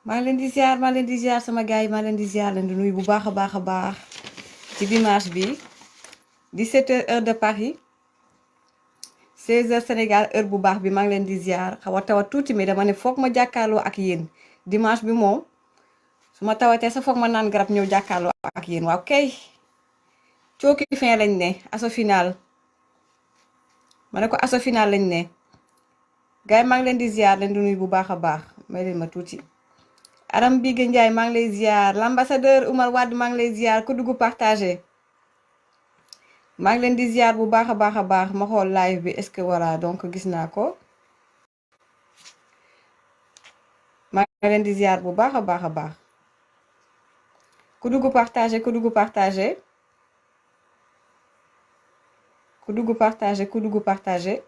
maa ngi leen di ziar maa leen di ziar sama gars yi maa leen di ziar leen di nuyu bu baax a baax a baax ci dimanche bi 17h heure de Paris 16h Sénégal heure bu baax bi maa ngi leen di ziar xaw a tawat tuuti mais dama ne foog ma jàkkaarloo ak yéen dimanche bi moom su ma tawatee sa foog ma naan garab ñëw jàkkaarloo ak yéen waaw kay cooki fin lañ ne aso final ma ne ko aso final lañ ne gars yi maa ngi leen di ziar leen di nuyu bu baax a baax may leen ma tuuti. Aram Bigué Ndiaye maa ngi lay ziar l'ambassadeur Oumar Wade maa ngi lay ziar ku dugg partagé maa ngi leen di ziar bu baax a baax a baax ma xool live bi est-ce que voilà donc gis naa ko maa ngi leen di ziar bu baax a baax a baax ku dugg partagé ku dugg partagé ku dugg partagé ku dugg partagé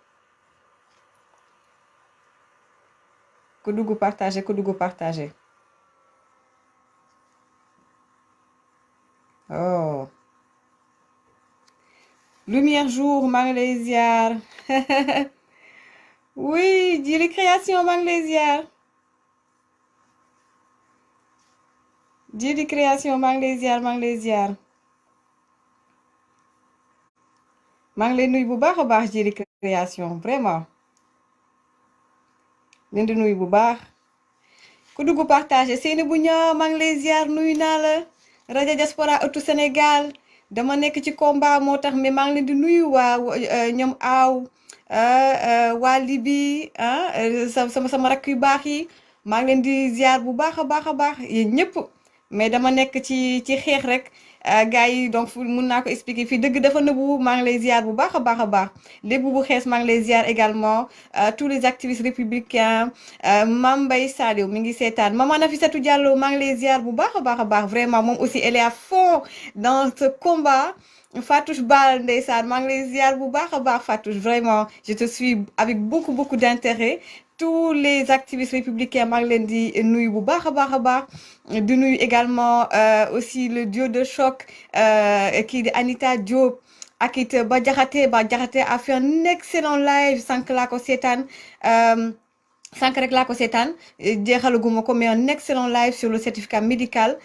ku dugg partagé ku dugg partagé oh lumière jour maa ngi lay ziar oui Djily création maa ngi lay ziar Djily création maa ngi lay ziar maa ngi lay ziar maa ngi lay nuyu bu baax a baax Djily création vraiment leen di nuyu bu baax ku dugg partagé seeni bu ñëw maa ngi lay ziar nuyu naa la rajo Diaspora ëttu Sénégal dama nekk ci combat moo tax mais maa ngi leen di nuyu waa ñoom aaw waa Libi sama rakk yu baax yi maa ngi leen di ziar bu baax a baax a baax yéen ñëpp mais dama nekk ci xeex rek gars yi donc mun naa ko expliquer fii dëgg dafa nëbbu maa ngi lay ziar bu baax a baax a baax lépp bu xees maa ngi lay ziar également tous les activistes républicains Mame Mbaye Saliou mi ngi seetaan Maman Nafissatou Diallo maa ngi lay ziar bu baax a baax a baax vraiment moom aussi elle est à fond dans ce combat Fatouche Bal ndeysaan maa ngi lay ziar bu baax a baax Fatouche vraiment je te suis avec beaucoup d'intérêt tous les activistes républicains maa ngi leen di nuyu bu baax a baax a baax di nuyu également aussi le duo de choc kii di Anita Diop ak it Bah Diakhaté a fait un excellent live sànq laa ko seetaan sànq rek laa ko seetaan jeexalaguma ko mais un excellent live sur le certificat médical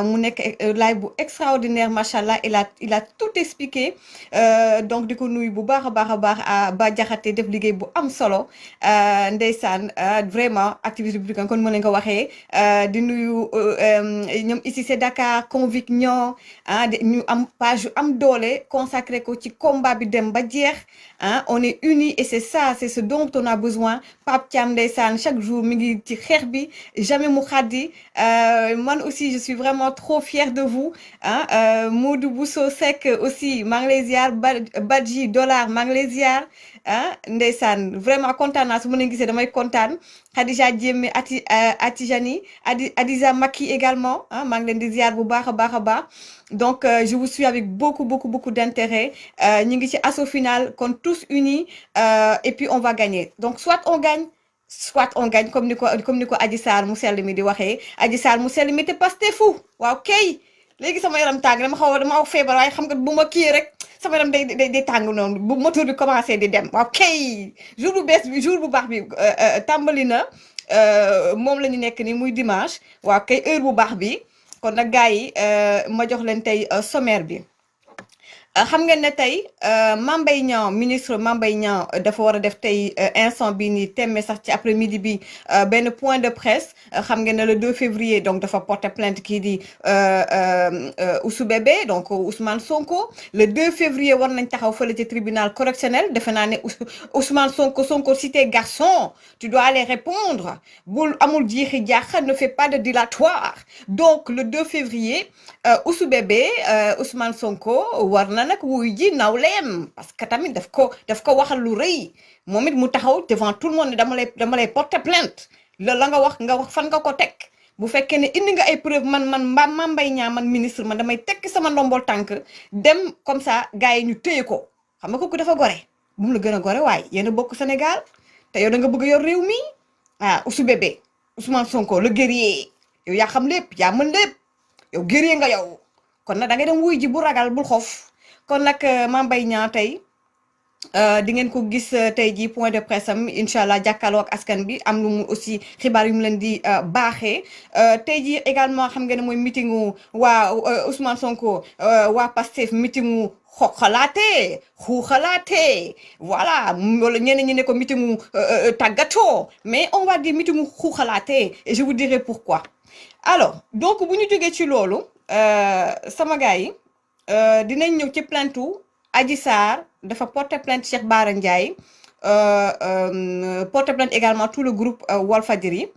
mu nekk live bu extraordinaire machallah il a tout expliqué donc di ko nuyu bu baax a baax a baax Bah Diakhaté def liggéey bu am solo ndeysaan vraiment activité républicaine kon mën nañu ko waxee di nuyu ñoom ici c'est Dakar Conviction ñu am page yu am doole consacré ko ci combat bi dem ba jeex on est unis et c'est ça c'est ce dont on a besoin Pape Thiam ndeysaan chaque jour mi ngi ci xeex bi jamais mu xaddi man aussi je suis vraiment trop fière de vous Modou Bousso Seck aussi maa ngi lay ziar Badji Dollar maa ngi lay ziar ndeysaan vraiment kontaan naa su ma leen gisee damay kontaan Khadija Diémé Atijani Adiza Maki également maa ngi leen di ziar bu baax a baax a baax donc je vous suis avec beaucoup d'intérêt ñu ngi ci assaut final kon tous unis et puis on va gagner donc soit on gagne comme ni ko Adji Sarr mu sell mi di waxee Adji Sarr mu sell mi te Pastefu waaw kay léegi sama yaram tàng dama feebar waaye xam nga bu ma kii rek sama yaram day tàng noonu bu moteur bi commencé di dem waaw kay jour bu baax bi tàmbali na moom la ñu nekk ni muy dimanche waaw kay heure bu baax bi kon nag gars yi ma jox leen tey sommaire bi xam ngeen ne tey Mame Mbaye Niang ministre Mame Mbaye Niang dafa war a def tey instant bi nii temme sax ci après midi bi benn point de presse xam ngeen ne le 2 février donc dafa porter plainte kii di Oussou Bébé donc Ousmane Sonko le 2 février war nañ taxaw fële ci tribunal correctionnel defe naa ne Ousmane Sonko si t'es garçon tu dois aller répondre bul amul jiixi jaaxa ne fais pas de dilatoire donc le 2 février Oussou Bébé Ousmane Sonko war na nag wuy ji nawleem parce que tamit daf ko waxal lu rëy moom it mu taxaw devant tout le monde dama lay porter plainte la nga wax fan nga ko teg bu fekkee ne indi nga ay preuve man Mame Mbaye Niang man ministre man damay tekki sama ndombol tànk dem comme ça gars yi ñu téye ko xam nga kooku dafa gore bu mu la gën a gore waaye yéen a bokk Sénégal te yow da nga bëgg yor réew mi Oussou Bébé Ousmane Sonko le guerrier yow yaa xam lépp yaa mën lépp yow guerrier nga yow kon nag da ngay dem wuy ji bu ragal bul xof kon nag Mame Mbaye Niang tey di ngeen ko gis tey jii point de presse am incha allah jàkkaarloo ak askan bi am lu mu aussi xibaar yu mu leen di baaxee tey jii également xam ngeen ne mooy meetingu waa Ousmane Sonko waa Pastef meetingu xoxalaate xuuxalaate voilà wala ñeneen ñi ne ko meetingu tàggatoo mais on va dire meetingu xuuxalaate et je vous dirai pourquoi. alors donc bu ñu jógee ci loolu sama gars yi dinañ ñëw ci plainte Adji Sarr dafa porter plainte Cheikh Bara Ndiaye porter plainte également tout le groupe Walfadjri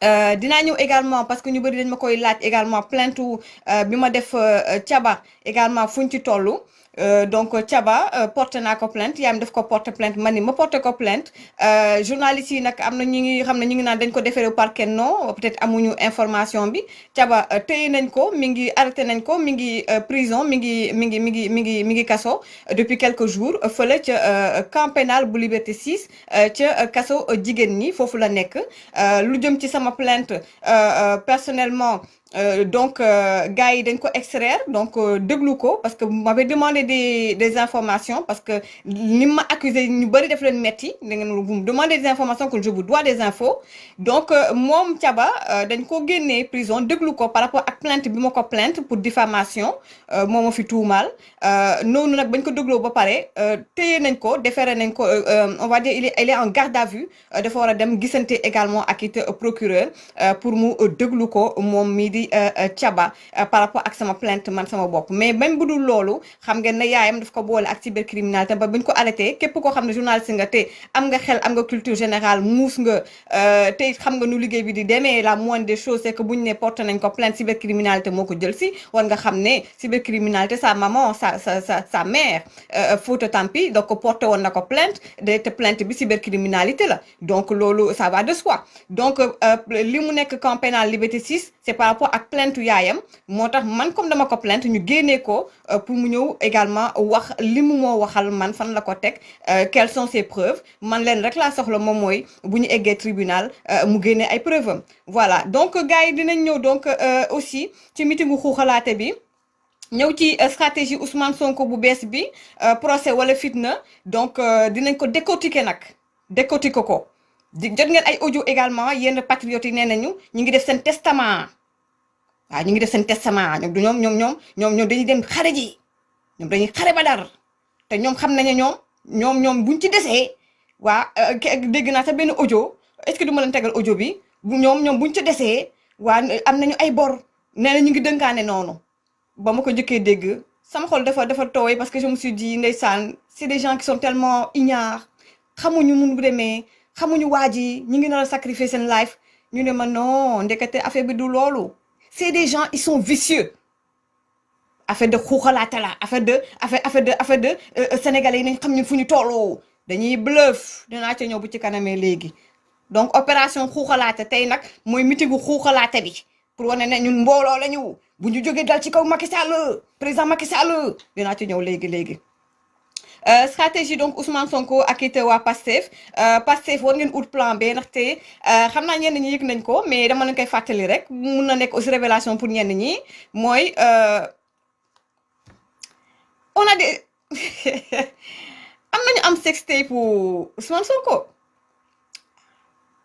dinaa ñëw également parce que ñu bëri dañ ma koy laaj également plainte bi ma def Thiaba également fuñ ci tollu donc Thiaba porté naa ko plainte yaayam daf ko porté plainte man ni ma porté ko plainte journalistes yi nag am na ñu ngi xam ne ñu ngi naan dañ ko déféré au parquet non peut-être amuñu information bi Thiaba téye nañ ko mi ngi arrêté nañ ko mi ngi prison mi ngi kaso depuis quelques jours fële ca camp pénal bu Liberté 6 ca kaso jigéen ñi foofu la nekk lu jëm ci sama plainte personnellement donc gars yi dañ ko extraire donc déglu ko parce que vous m'avez demandé des informations parce que ni ma accusé ñu bëri def leen metti da ngeen vous me demandez des informations que je vous dois des infos donc moom Thiaba dañ ko génnee prison déglu ko par rapport ak plainte bi ma ko plainte pour diffamation moo ma fi tuumaal noonu nag bañ ko dégloo ba pare téye nañ ko déféré nañ ko on va dire il est en garde à vue dafa war a dem gisante également ak it procureur pour mu déglu ko moom mii di Thiaba par rapport ak sama plainte man sama bopp mais même bu dul loolu xam ngeen ne yaayam daf ko boole ak cybercriminalité ba buñ ko arrêté képp koo xam ne journaliste nga te am nga xel am nga culture générale muus nga te xam nga nu liggéey bi di demee la moindre des choses c'est que buñ ne porté nañ ko plainte cybercriminalité moo ko jël si war nga xam ne cybercriminalité sa maman sa mère Fouta Tampi donc porté woon na ko plainte te plainte bi cybercriminalité la donc loolu ça va de soi donc li mu nekk camp pénal Liberté 6 c'est par rapport ak plainte yaayam moo tax man comme dama ko plainte ñu génnee ko pour mu ñëw également wax li mu moo waxal man fan la ko teg quelles sont ses preuves man leen rek laa soxla moom mooy bu ñu eggee tribunal mu génnee ay preuves am voilà donc gars yi dinañ ñëw donc aussi ci meetingu xuuxalaate bi ñëw ci stratégie Ousmane Sonko bu bees bi procès wala fitna donc dinañ ko décortiquer nag décortiquer ko jot ngeen ay audio également yenn patriotes yi nee nañu ñu ngi def seen testament waaw ñu ngi def seen testament ñoom dañuy dem xare ji ñoom dañuy xare ba dar te ñoom xam nañu ñoom buñ ci desee waa dégg naa sa benn audio est-ce que du ma leen tegal audio bi ñoom buñ ci desee waa am nañu ay bor nee na ñu ngi dënkaane noonu ba ma ko njëkkee dégg sama xol dafa tooy parce que je me suis dit ndeysaan c'est des gens qui sont tellement ignares xamuñu mun bu demee xamuñu waa ji ñu ngi nar a sacrifier seen life ñu ne ma non ndekete affaire bi du loolu c'est des gens ils sont vicieux affaire de xuuxalaate la affaire de sénégalais yi nañ xam ñu fu ñu tolloo dañuy bluff dinaa ca ñëw bu ci kanamee léegi donc opération xuuxalaate tey nag mooy meetingu xuuxalaate bi pour wane ne ñun mbooloo la ñu bu ñu jógee dal ci kaw Macky Sall président Macky Sall dinaa ci ñëw léegi stratégie donc Ousmane Sonko ak it waa Pastef Pastef war ngeen ut plan B ndaxte xam naa ñenn ñi yëg nañ ko mais dama leen koy fàttali rek mun na nekk aussi révélation pour ñenn ñi mooy on a des am nañu am sextape pour Ousmane Sonko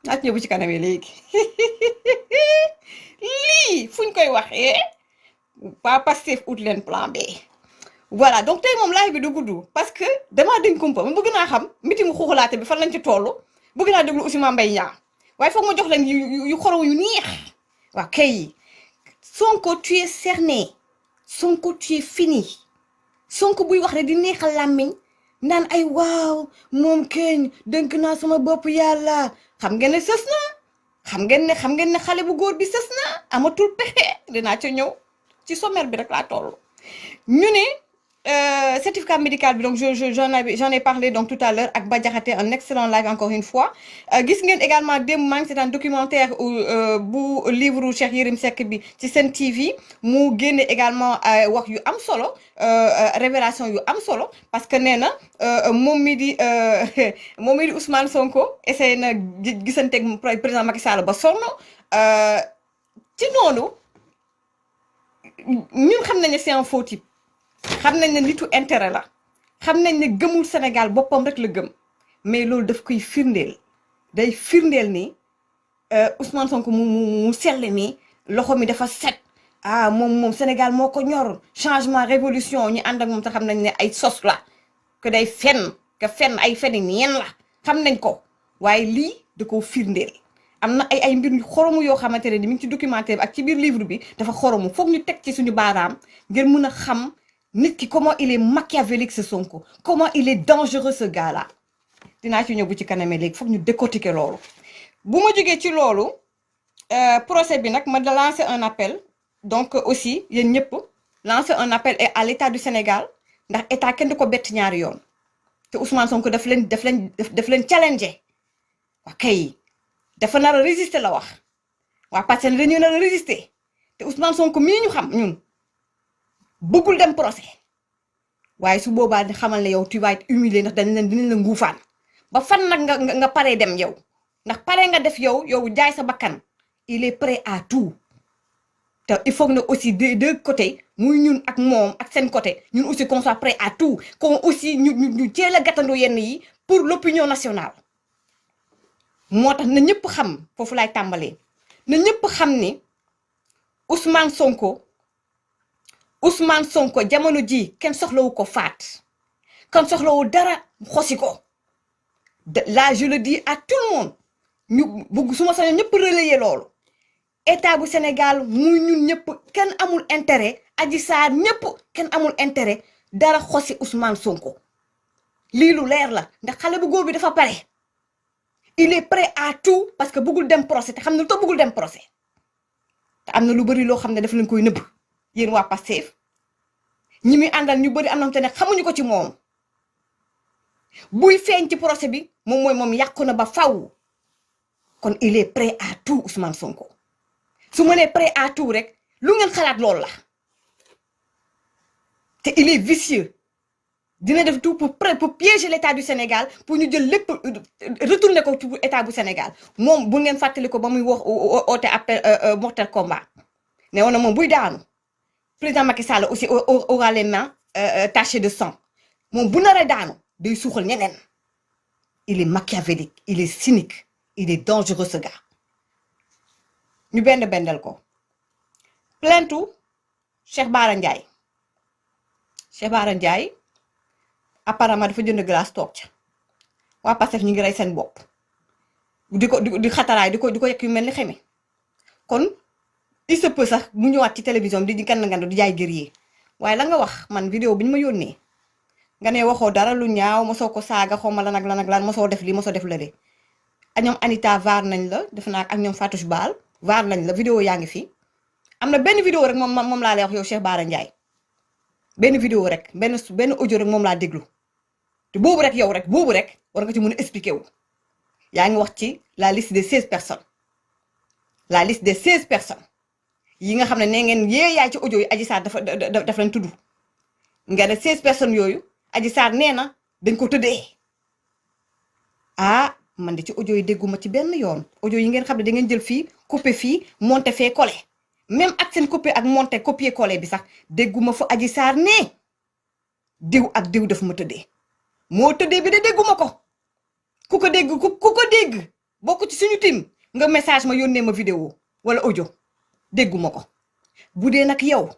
naa ci ñëw bu ci kanam léegi lii fuñ koy waxee waa Pastef ut leen plan B. voilà donc tey moom live bi du gudd parce que damaa dañ kumpa man bëgg naa xam meeting xuuxalaate bi fan lañ ci toll bëgg naa déglu aussi Mame Mbaye Niang waaye foog ma jox leen yu xorow yu neex waaw kay Sonko tu es cerné Sonko tu es fini Sonko buy wax rek di neexal làmmiñ naan ay waaw moom keñ dënk naa sama bopp yàlla xam ngeen ne sës na xam ngeen ne xale bu góor bi sës na amatul pexe dinaa ca ñëw ci sommaire bi rek laa toll ñu ne certificat médical bi donc j'en ai parlé donc tout à l'heure ak Bah Diakhaté un excellent live encore une fois gis ngeen également démb maa ngi c'est un documentaire bu livre Cheikh Yérim Seck bi ci Sen TV mu génne également wax yu am solo révélation yu am solo parce que nee na moom mi di Ousmane Sonko essayé na gisanteeg président Macky Sall ba sonn ci noonu ñun xam nañ ne c'est un faux type xam nañ ne nitu intérêt la xam nañ ne gëmul Sénégal boppam rek la gëm mais loolu daf koy firndeel day firndeel ni Ousmane Sonko mu sell mi loxo mi dafa set moom Sénégal moo ko ñor changement révolution ñu ànd ak moom te xam nañ ne ay sos la que day fenn ay fenn yeen la xam nañ ko waaye lii da koo firndeel am na ay mbir yu xoromu yoo xamante ne ni mi ngi ci documentaire bi ak ci biir livre bi dafa xoromu foog ñu teg ci suñu baaraam ngir mën a xam nit ki comment il est machiavélique ce Sonko comment il est dangereux ce gars là dinaa ci ñëw bu ci kanamee léegi foog ñu décortiquer loolu. bu ma jógee ci loolu procès bi nag ma lancer un appel donc aussi yéen ñëpp lancer un appel à l'état du Sénégal ndax état kenn du ko bett ñaari yoon te Ousmane Sonko daf leen challenger ok dafa nar a résister la wax waa parce que dañu nar a résister te Ousmane Sonko mii ñu xam ñun bëggul dem procès waaye su boobaa di xamal ne yow tu vas être humilié ndax dinañ la nguufaan ba fan nag nga paree dem yow ndax pare nga def yow jaay sa bakkan il est prêt à tout te il faut que aussi des deux côtés muy ñun ak moom ak seen côté ñun aussi qu'on soit prêt à tout qu'on aussi ñu teel a gàttandoo yenn yi pour l'opinion nationale moo tax na ñëpp xam foofu laay tàmbalee na ñëpp xam ni Ousmane Sonko jamono ji kenn soxlawu ko faat kenn soxlawu dara xosi ko là je le dis à tout le monde ñu bugg su ma sañoon ñëpp relayer loolu état bu Sénégal muy ñun ñëpp kenn amul intérêt Adji Sarr ñëpp kenn amul intérêt dara xosi Ousmane Sonko lii lu leer la ndax xale bu góor bi dafa pare il est prêt à tout parce que bëggul dem procès te xam ne lu tax bëggul dem procès te am na lu bëri loo xam ne dafa leen koy nëbb yéen waa Pastef ñi muy àndal ñu bëri am na te ne xamuñu ko ci moom buy feeñ ci procès bi moom yàqu na ba faw kon il est prêt à tout Ousmane Sonko su ma nee prêt à tout rek lu ngeen xalaat loolu la te il est vicieux dina def tout pour piéger l'état du Sénégal pour ñu jël lépp retourner ko ci état bu Sénégal moom bu ngeen fàttali ko ba muy wax oote appel mortel combat ne woon na moom buy daanu président Macky Sall aussi aura les mains tachées de sang moom bu naree daanu day suuxal ñeneen il est machiavélique il est cynique il est dangereux ce gars ñu bendal ko plaintu Cheikh Bara Ndiaye apparemment dafa jënd glace toog ca waa Pastef ñu ngi rey seen bopp di xataraay di ko yekk yu mel ni xeme kon il se peut sax mu ñëwaat ci télévision bi di ngand di jaay guerrier waaye la nga wax man vidéo bi ñu ma yónnee nga ne waxoo dara lu ñaaw mosoo ko saaga xaw ma lan ak lan mosoo def lii mosoo def lële ak ñoom Anita vaar nañ la def naa ak ñoom Fatou Baal vaar nañ la vidéo yaa ngi fi am na benn vidéo rek moom laa lay wax yow Cheikh Bara Ndiaye benn vidéo rek benn audio rek moom laa déglu te boobu rek war nga ci mën a expliquer wu yaa ngi wax ci la liste des 16 personnes yi nga xam ne nee ngeen yaay ci audio yi Adji Sarr dafa leen tudd nga ne 16 personnes yooyu Adji Sarr nee na dañ ko tëddee man de ci audio yi dégguma ci benn yoon audio yi ngeen xam ne da ngeen jël fii coupé fii monté fee collé même ak seen coupé ak monté copier collé bi sax dégguma fa Adji Sarr ne diw ak diw daf ma tëddee moo tëddee bi de dégguma ko ku ko dégg bokk ci suñu tim nga message ma yónnee ma vidéo wala audio dégguma ko bu dee nag yow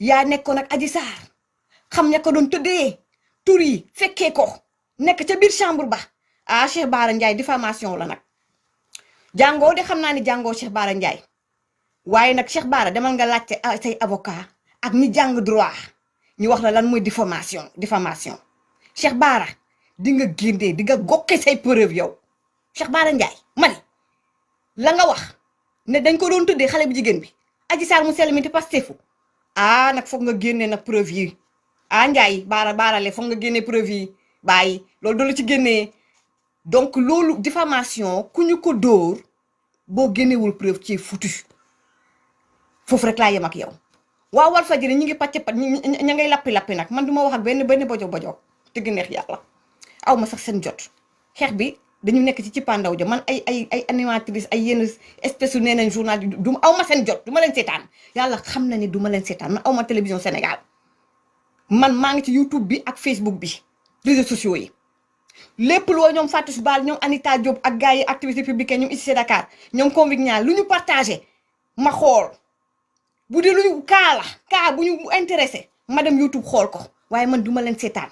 yaa nekkoon ak Adji Sarr xam ña ko doon tëddee tur yi fekkee ko nekk ca biir chambre ba Cheikh Bara Ndiaye diffamation la nag jàngoo de xam naa ni jàngoo Cheikh Bara Ndiaye waaye nag Cheikh Bara demal nga laajte say avocat ak ñi jàng droit ñu wax la lan mooy diffamation Cheikh Bara di nga génnee di nga gokke say preuve yow Cheikh Bara Ndiaye mani la nga wax ne dañ ko doon tëddee xale bu jigéen bi Adji Sarr mu sell mi te Pastefu nag foog nga génnee nag preuve yi Ndiaye Bara le foog nga génnee preuve yi bàyyi loolu doo la ci génnee donc loolu diffamation ku ñu ko dóor boo génnewul preuve ci foutu foofu rek laa yem ak yow waaw Walfadjri ñu ngi pàcc ña ngay lappi nag man du ma wax ak benn bojo dëgg neex yàlla aw ma sax seen jot xeex bi dañu nekk ci pandaw ja man ay animatrice ay yenn espèce u nee nañ journal du aw ma seen jot du ma leen seetaan yàlla xam na ni du ma leen seetaan man aw ma télévision Sénégal man maa ngi ci YouTube bi ak Facebook bi réseaux sociaux yi lépp loo ñoom Fatou Bal ñoom Anita Diop ak gars yi activité publique ñoom ici Dakar ñoom Convict Ñaar lu ñu partagé ma xool bu dee lu ñu kaa bu ñu intéressé ma dem YouTube xool ko waaye man duma leen seetaan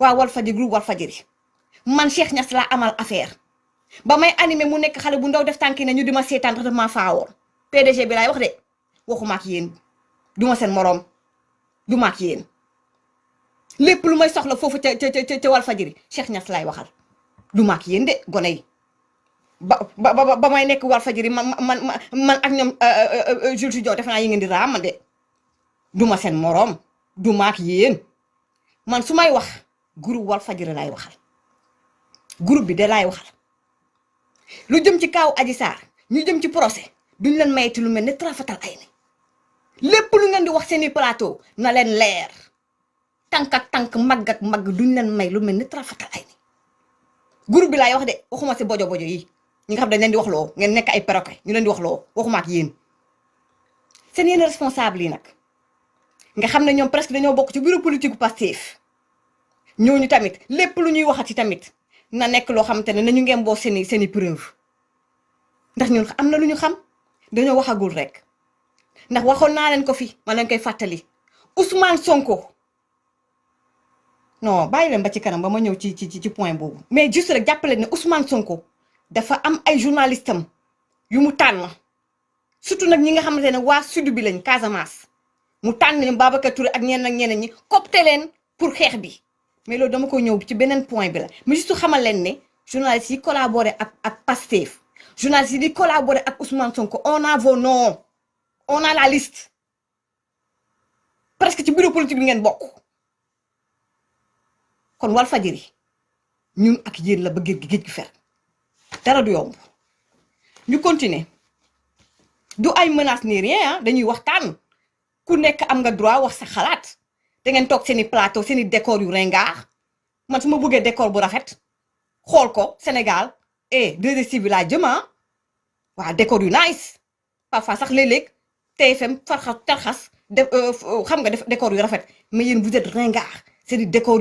waa Walfadjri groupe Walfadjri man Cheikh Niass laa amal affaire ba may animé mu nekk xale bu ndaw def tànki ne ñu di ma seetaan ndax dama faawoon PDG bi laay wax de waxuma ak yéen duma seen moroom duma ak yéen lépp lu may soxla foofu ca Walfadjri Cheikh Niass laay waxal duma ak yéen de gone yi ba may nekk Walfadjri man ak ñoom Jules Diop defe naa yi ngeen di raam de duma seen moroom duma ak yéen man su may wax groupe Walfadjri laay waxal groupe bi de laay waxal lu jëm ci kaaw Adji Sarr ñu jëm ci procès duñ leen mayeti lu mel ne trafatal ay ni lépp lu ngeen di wax seeni plateau na leen leer tànk ak tànk mag ak mag duñ leen may lu mel ne trafatal ay ni groupe bi laay wax de waxuma si bojo yi ñi nga xam dañ leen di wax loo ngeen nekk ay perroquet ñu leen di wax loo waxuma ak yéen seen yenn responsable yi nag nga xam ne ñoom presque dañoo bokk ci bureau politique Pastef ñooñu tamit lépp lu ñuy waxati tamit na nekk loo xamante ne nañu ngeen boo seeni preuve ndax ñun am na lu ñu xam dañoo waxagul rek ndax waxoon naa leen ko fi ma leen koy fàttali Ousmane Sonko non bàyyi leen ba ci kanam ba ma ñëw ci point boobu mais juste rek jàppale ne Ousmane Sonko dafa am ay journaliste am yu mu tànn surtout nag ñi nga xamante ne waa sud bi lañ Casamance mu tànn ñu Babacar Touré ak ñeneen ñi copte leen pour xeex bi mais loolu dama ko ñëw ci beneen point bi la mais juste xamal leen ne journalistes yi collaboré ak Pastef journalistes yi di collaboré ak Ousmane Sonko on a vos noms on a la liste presque ci bureau politique bi ngeen bokk kon Walfadjri ñun ak yéen la ba géej gi fer dara du yomb ñu continuer du ay menace ni rien dañuy waxtaan ku nekk am nga droit wax sa xalaat da ngeen toog seeni plateau seeni décor yu ringard man su ma bëggee décor bu rafet xool ko Sénégal 2STV laa jëma waaw décor yu nice parfois sax léeg-léeg TFM tarxas def xam nga def décor yu rafet mais yéen vous êtes ringard seeni décor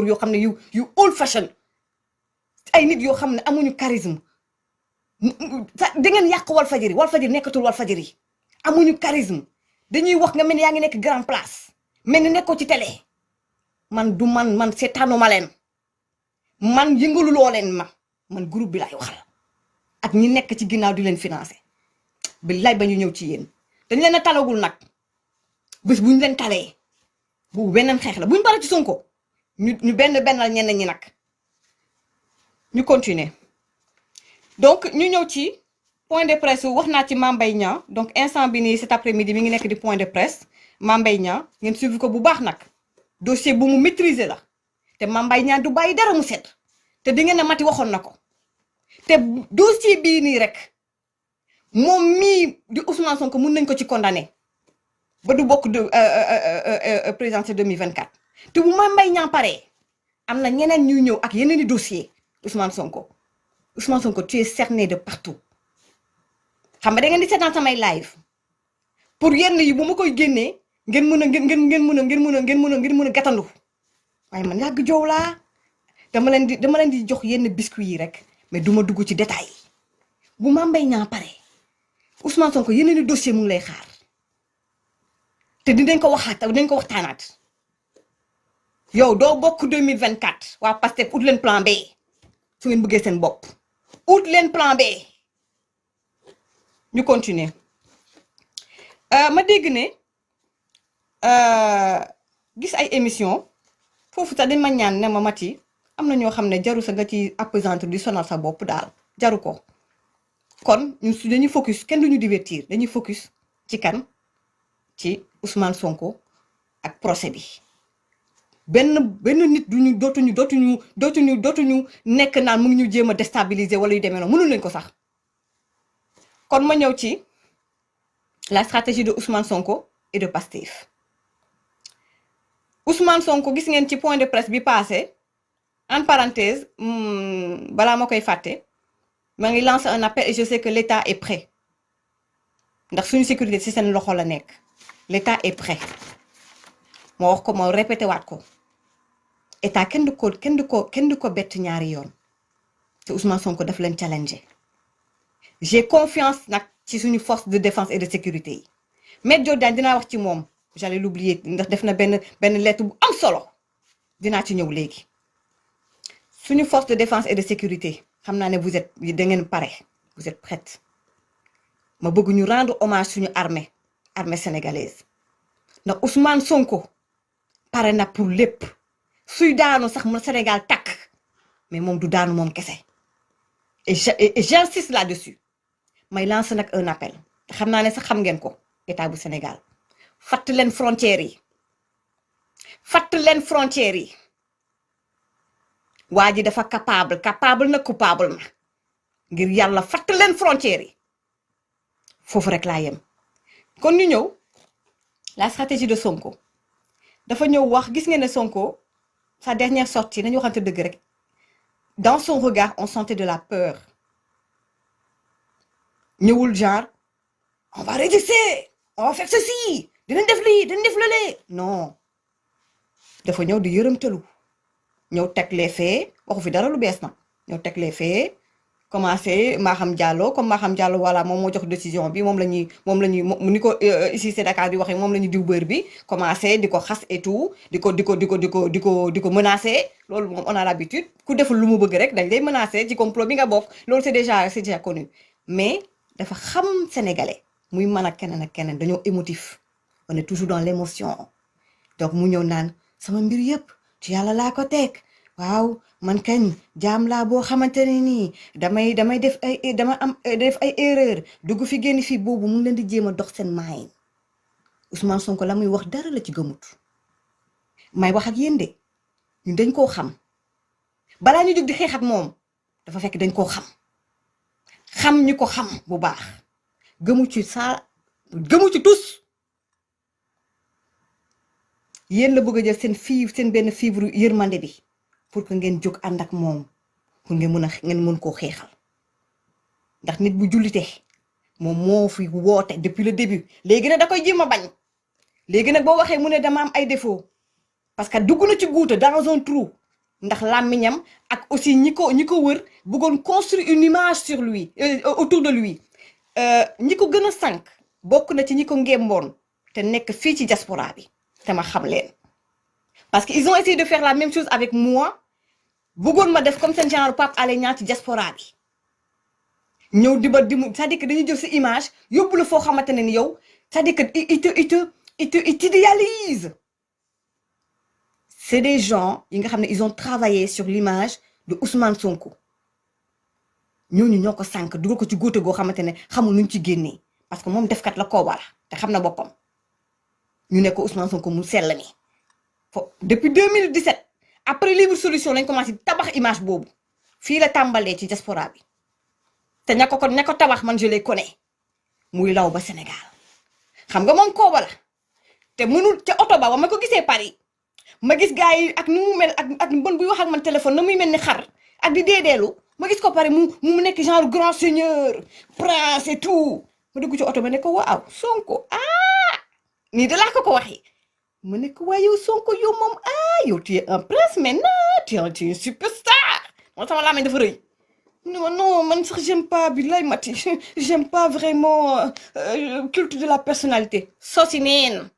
yoo xam ne yu old fashion ay nit yoo xam ne amuñu charisme da ngeen yàq Walfadjri nekkatul Walfadjri amuñu charisme dañuy wax nga mel ni yaa ngi nekk grand place mel ni nekkoo ci télé man seetaanuma leen man yëngaluloo leen man groupe bi laay waxal ak ñi nekk ci ginnaaw di leen financé billaay ba ñu ñëw ci yéen dañ leen a talagul nag bés bu ñu leen talee bu beneen xeex la bu ñu paree ci Sonko ñu benn ñenn ñi nag ñu continuer donc ñu ñëw ci point de presse wax naa ci Mame Mbaye Niang donc instant bi nii cet après-midi mi ngi nekk di point de presse Mame Mbaye Niang ngeen suivi ko bu baax nag dossier bu mu maîtriser la te Mame Mbaye Niang du bàyyi dara mu set te di ngeen ne Mati waxoon na ko te dossier bii nii rek moom mii di Ousmane Sonko mun nañ ko ci condamné ba du bokk de présidentielle 2024 te bu Mame Mbaye Niang paree am na ñeneen ñuy ñëw ak yeneen i dossier Ousmane Sonko tu es cerné de partout xam nga da ngeen di seetaan samay live pour yenn yi bu ma koy génnee ngeen mën a gàttandu waaye man yàgg joow laa dama leen di jox yenn biscuit yi rek mais duma dugg ci détail bu Mame Mbaye Niang pare Ousmane Sonko yeneen i dossier mu ngi lay xaar te dinañ ko waxtaanaat yow doo bokk 2024 waa Pastef ut leen plan B su ngeen bëggee seen bopp ut leen plan B ñu continuer ma dégg ne gis ay émission foofu sax dañ ma ñaan ne ma Mati am na ñoo xam ne jaru sa nga ci appesanteur di sonal sa bopp daal jaru ko kon ñun su dañuy focus kenn duñu divertir dañuy focus ci kan ci Ousmane Sonko ak procès bi benn nit dootuñu nekk naan mu ngi ñu jéem a déstabiliser wala yu demee noonu mënul nañ ko sax kon ma ñëw ci la stratégie de Ousmane Sonko et de Pastef Ousmane Sonko gis ngeen ci point de presse bi passé en parenthèse balaa ma koy fàtte ma ngi lancer un appel et je sais que l'État est prêt ndax suñu sécurité ci seen loxo la nekk l'État est prêt moo wax ko ma répété waat ko état kenn du ko bett ñaari yoon te Ousmane Sonko daf leen challenger. J'ai confiance nag ci suñu force de défense et de sécurité yi Maître Diop dinaa wax ci moom j'allais l'oublier ndax def na benn lettre bu am solo dinaa ci ñëw léegi. suñu force de défense et de sécurité xam naa ne da ngeen pare vous êtes prête ma bëgg ñu rendre hommage suñu armée sénégalaise ndax Ousmane Sonko pare na pour lépp suy daanu sax mu Sénégal takk mais moom du daanu moom kese et j'insiste là-dessus may lancer nag un appel te xam naa ne sax xam ngeen ko état bu Sénégal fatt leen frontières yi waa ji dafa capable na coupable na ngir yàlla fatt leen frontières yi foofu rek laa yem. kon ñu ñëw la stratégie de Sonko dafa ñëw wax gis ngeen ne Sonko sa dernière sortie nañu waxante dëgg rek dans son regard on sentait de la peur ñëwul genre on va résister on va faire ceci dinañ def lii dinañ def lële non dafa ñëw di yërëmtalu ñëw teg les faits waxu fi dara lu bees na ñëw teg les faits commencé Maham Diallo comme Maham Diallo voilà moom moo jox décision bi moom la ñuy ni ko ici c'est Dakar di waxee moom la ñuy diw bër bi commencé di ko xas et tout di ko menacé loolu moom on a l'habitude ku deful lu mu bëgg rek dañ lay menacé ci complot bi nga bokk loolu c'est déjà connu mais dafa xam sénégalais muy mën ak keneen dañoo émotif on est toujours dans l'émotion donc mu ñëw naan sama mbir yëpp ci yàlla laa ko teg waaw man kañ jaam laa boo xamante ne nii damay def ay erreur dugg fi génn fii boobu mu ngi leen di jéem a dox seen maayin Ousmane Sonko la muy wax dara la ci gëmut may wax ak yéen de ñun dañ koo xam balaa ñu jóg di xeex ak moom dafa fekk dañ koo xam ñu ko xam bu baax gëmu ci tus yéen la bëgg a jël seen benn fibre yërmande bi pour que ngeen jóg ànd ak moom pour ngeen mën koo xeexal ndax nit bu jullite moom moo fi woote depuis le début léegi nag da koy jéem a bañ léegi nag boo waxee mu ne dama am ay défaut parce que dugg na ci guuta dans un trou ndax làmmiñam ak aussi ñi ko wër bëggoon construire une image sur lui autour de lui ñi ko gën a sànq bokk na ci ñi ko ngémboon te nekk fii ci diaspora bi te ma xam leen parce que ils ont essayé de faire la même chose avec moi bëggoon ma def comme seen genre Pape Alé Niang ci diaspora bi ñëw c'est-à-dire que dañuy jël sa image yóbbu la foo xamante ne ni yow c'est-à-dire que il t'idéalise. C'est des gens yi nga xam ne ils ont travaillé sur l'image de Ousmane Sonko ñooñu ñoo ko sànq dugal ko ci góote goo xamante ne xamul nuñ ci génnee parce que moom defkat la koobara te xam na boppam ñu ne ko Ousmane Sonko mu sell mi depuis 2017 après Libre Solution lañ commencé tabax image boobu fii la tàmbalee ci diaspora bi te ña ko tabax man je les connais muy law ba Sénégal xam nga moom kooba la te mënul ca oto ba ma ko gisee Paris ma gis gars yi ak nu mu mel ak bon buy wax ak man téléphone na muy mel ni xar ak di deedeelu ma gis ko Paris mu nekk genre grand seigneur prince et tout ma dugg ci oto ba ne ko waaw Sonko nii da laa ko waxee ma ne ko waaye yow Sonko yow moom yow tu es un prince maintenant tu es une superstar moo sama laa dafa rëy non man sax j'aime pas billaay Mati j'aime pas vraiment culte de la personnalité sosi neen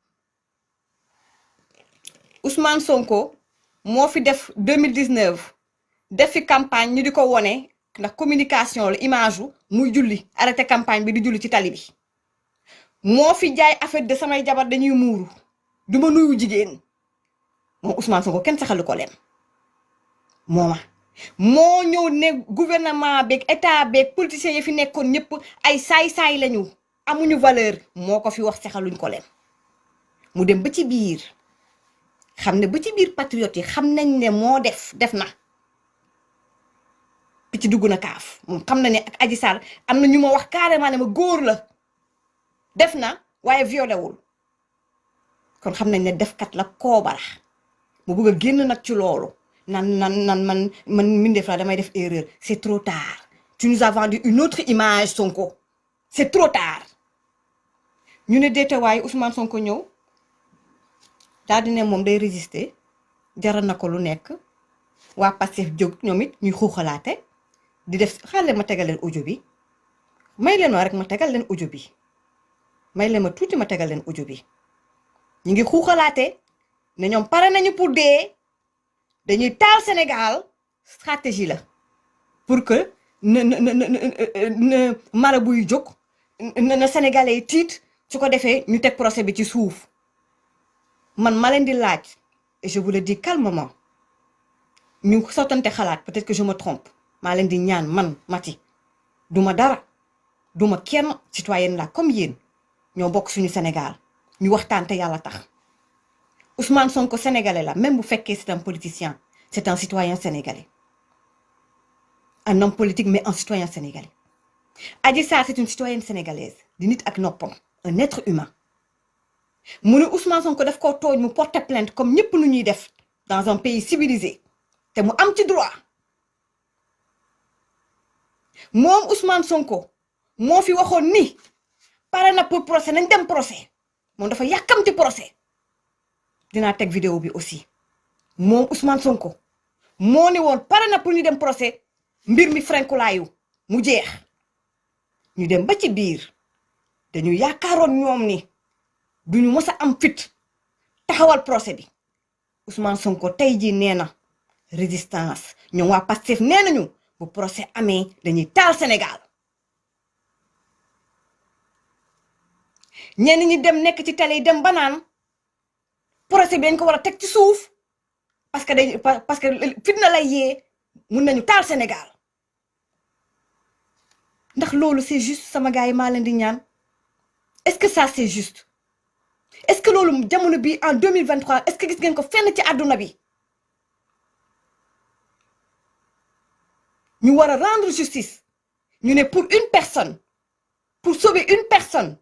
Ousmane Sonko moo fi def 2019 def fi campagne ñu di ko wone ndax communication la image wu muy julli arrêté campagne bi di julli ci tali bi moo fi jaay affaire de samay jabar dañuy muuru du ma nuyu jigéen moom Ousmane Sonko kenn saxalu ko leen moo ñëw ne gouvernement beeg état beeg politiciens yi fi nekkoon ñëpp ay saay-saay lañu amuñu valeur moo ko fi wax saxaluñ ko leen mu dem ba ci biir xam ne ba ci biir patriote yi xam nañ ne moo def na picc dugg na kaaf moom xam na ne ak Adji Sarr am na ñu ma wax carrément ne ma góor la def na waaye violé wul kon xam nañ ne defkat la koobara mu bëgg a génn nag ci loolu nan man mindeef la damay def erreur c'est trop tard tu nous as vendu une autre image Sonko c'est trop tard ñu ne déetawaay Ousmane Sonko ñëw daal di ne moom day résister jaral na ko lu nekk waa Pastef jóg ñoom it ñuy xuuxalaate di def xaale ma tegal leen audio bi may leen ma rek ma tegal leen audio bi may leen ma tuuti ma tegal leen audio bi ñu ngi xuuxalaate ne ñoom pare nañu pour dee dañuy taal Sénégal stratégie la pour que na marabu yu jóg na Sénégalais yi tiit su ko defee ñu teg procès bi ci suuf man ma leen di laaj et je vous le dis calmement ñu sottante xalaat peut-être que je me trompe maa leen di ñaan man Maty duma dara duma kenn citoyenne la comme yéen ñoo bokk suñu Sénégal ñu waxtaan te yàlla tax Ousmane Sonko sénégalais la même bu fekkee c'est un politicien c'est un citoyen sénégalais un homme politique mais un citoyen sénégalais Adji Sarr c'est une citoyenne sénégalaise di nit ak noppam un être humain mu ne Ousmane Sonko daf koo tooñ mu porter plainte comme ñëpp nu ñuy def dans un pays civilisé te mu am ci droit moom Ousmane Sonko moo fi waxoon ni pare na pour procès nañ dem procès moom dafa yàkkam ci procès dinaa teg vidéo bi aussi moom Ousmane Sonko moo ni woon pare na pour ñu dem procès mbir mi frenkulaayu mu jeex ñu dem ba ci biir dañu yaakaaroon ñoom ni duñu mës a am fit taxawal procès bi Ousmane Sonko tey jii nee na résistance ñoom waa Pastef nee nañu bu procès amee dañuy taal Sénégal ñenn ñi dem nekk ci télé yi dem ba naan procès bi dañ ko war a teg ci suuf parce que fitna lay yee mun nañu taal Sénégal ndax loolu c'est juste sama gars yi maa leen di ñaan est-ce que ça c'est juste est-ce que loolu jamono bi en 2023 est-ce que gis ngeen ko fenn ci àdduna bi ñu war a rendre justice ñu ne pour une personne pour sauver une personne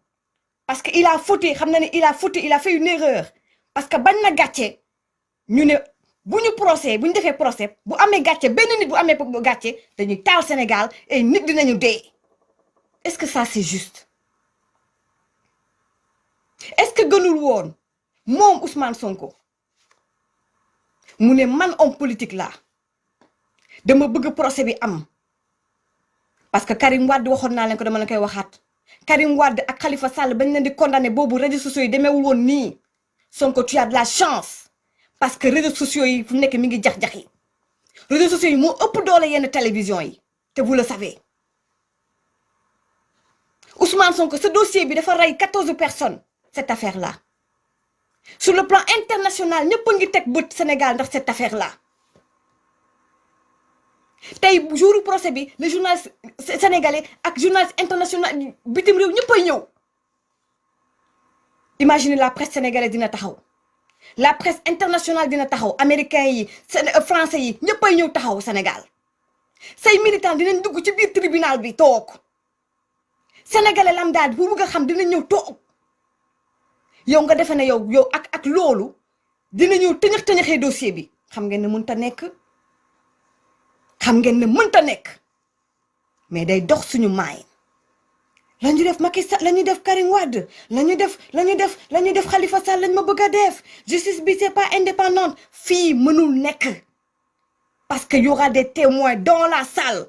parce que il a fauté xam na ne il a fauté il a fait une erreur parce que bañ na gàcce ñu ne bu ñu defee procès bu amee gàcce benn nit bu amee gàcce dañuy taal Sénégal et nit dinañu dee est-ce que ça c'est juste est-ce que gënul woon moom Ousmane Sonko mu ne man homme politique laa dama bëgg procès bi am parce que Karim Wade waxoon naa leen ko dama la koy waxaat Karim Wade ak Khalifa Sall bañ leen di condamné boobu réseaux sociaux yi demeewul woon nii Sonko tu as de la chance parce que réseaux sociaux yi fu nekk mi ngi jax-jaxi réseaux sociaux yi moo ëpp doole yenn télévision yi te vous le savez Ousmane Sonko ce dossier bi dafa rey 14 personnes cette affaire-là sur le plan international ñëpp a ngi teg bët Sénégal ndax cette affaire-là tey jouru procès bi les journalistes sénégalais ak journalistes internationaux bitim réew ñëpp ay ñëw imaginez la presse sénégalaise dina taxaw la presse internationale dina taxaw américains yi français yi ñëpp ay ñëw taxaw Sénégal say militants dinañ dugg ci biir tribunal bi toog sénégalais lambda bu bëgg a xam dinañ ñëw toog yow nga defe ne yow ak loolu dina ñëw tëñax-tëñaxee dossier bi xam ngeen ne mënta nekk mais day dox suñu maay la ñu def Macky Sall la ñu def Karim Wade la ñu def Khalifa Sall lañ ma bëgg a def justice bi c'est pas indépendante fii mënul nekk parce que y aura des témoins dans la salle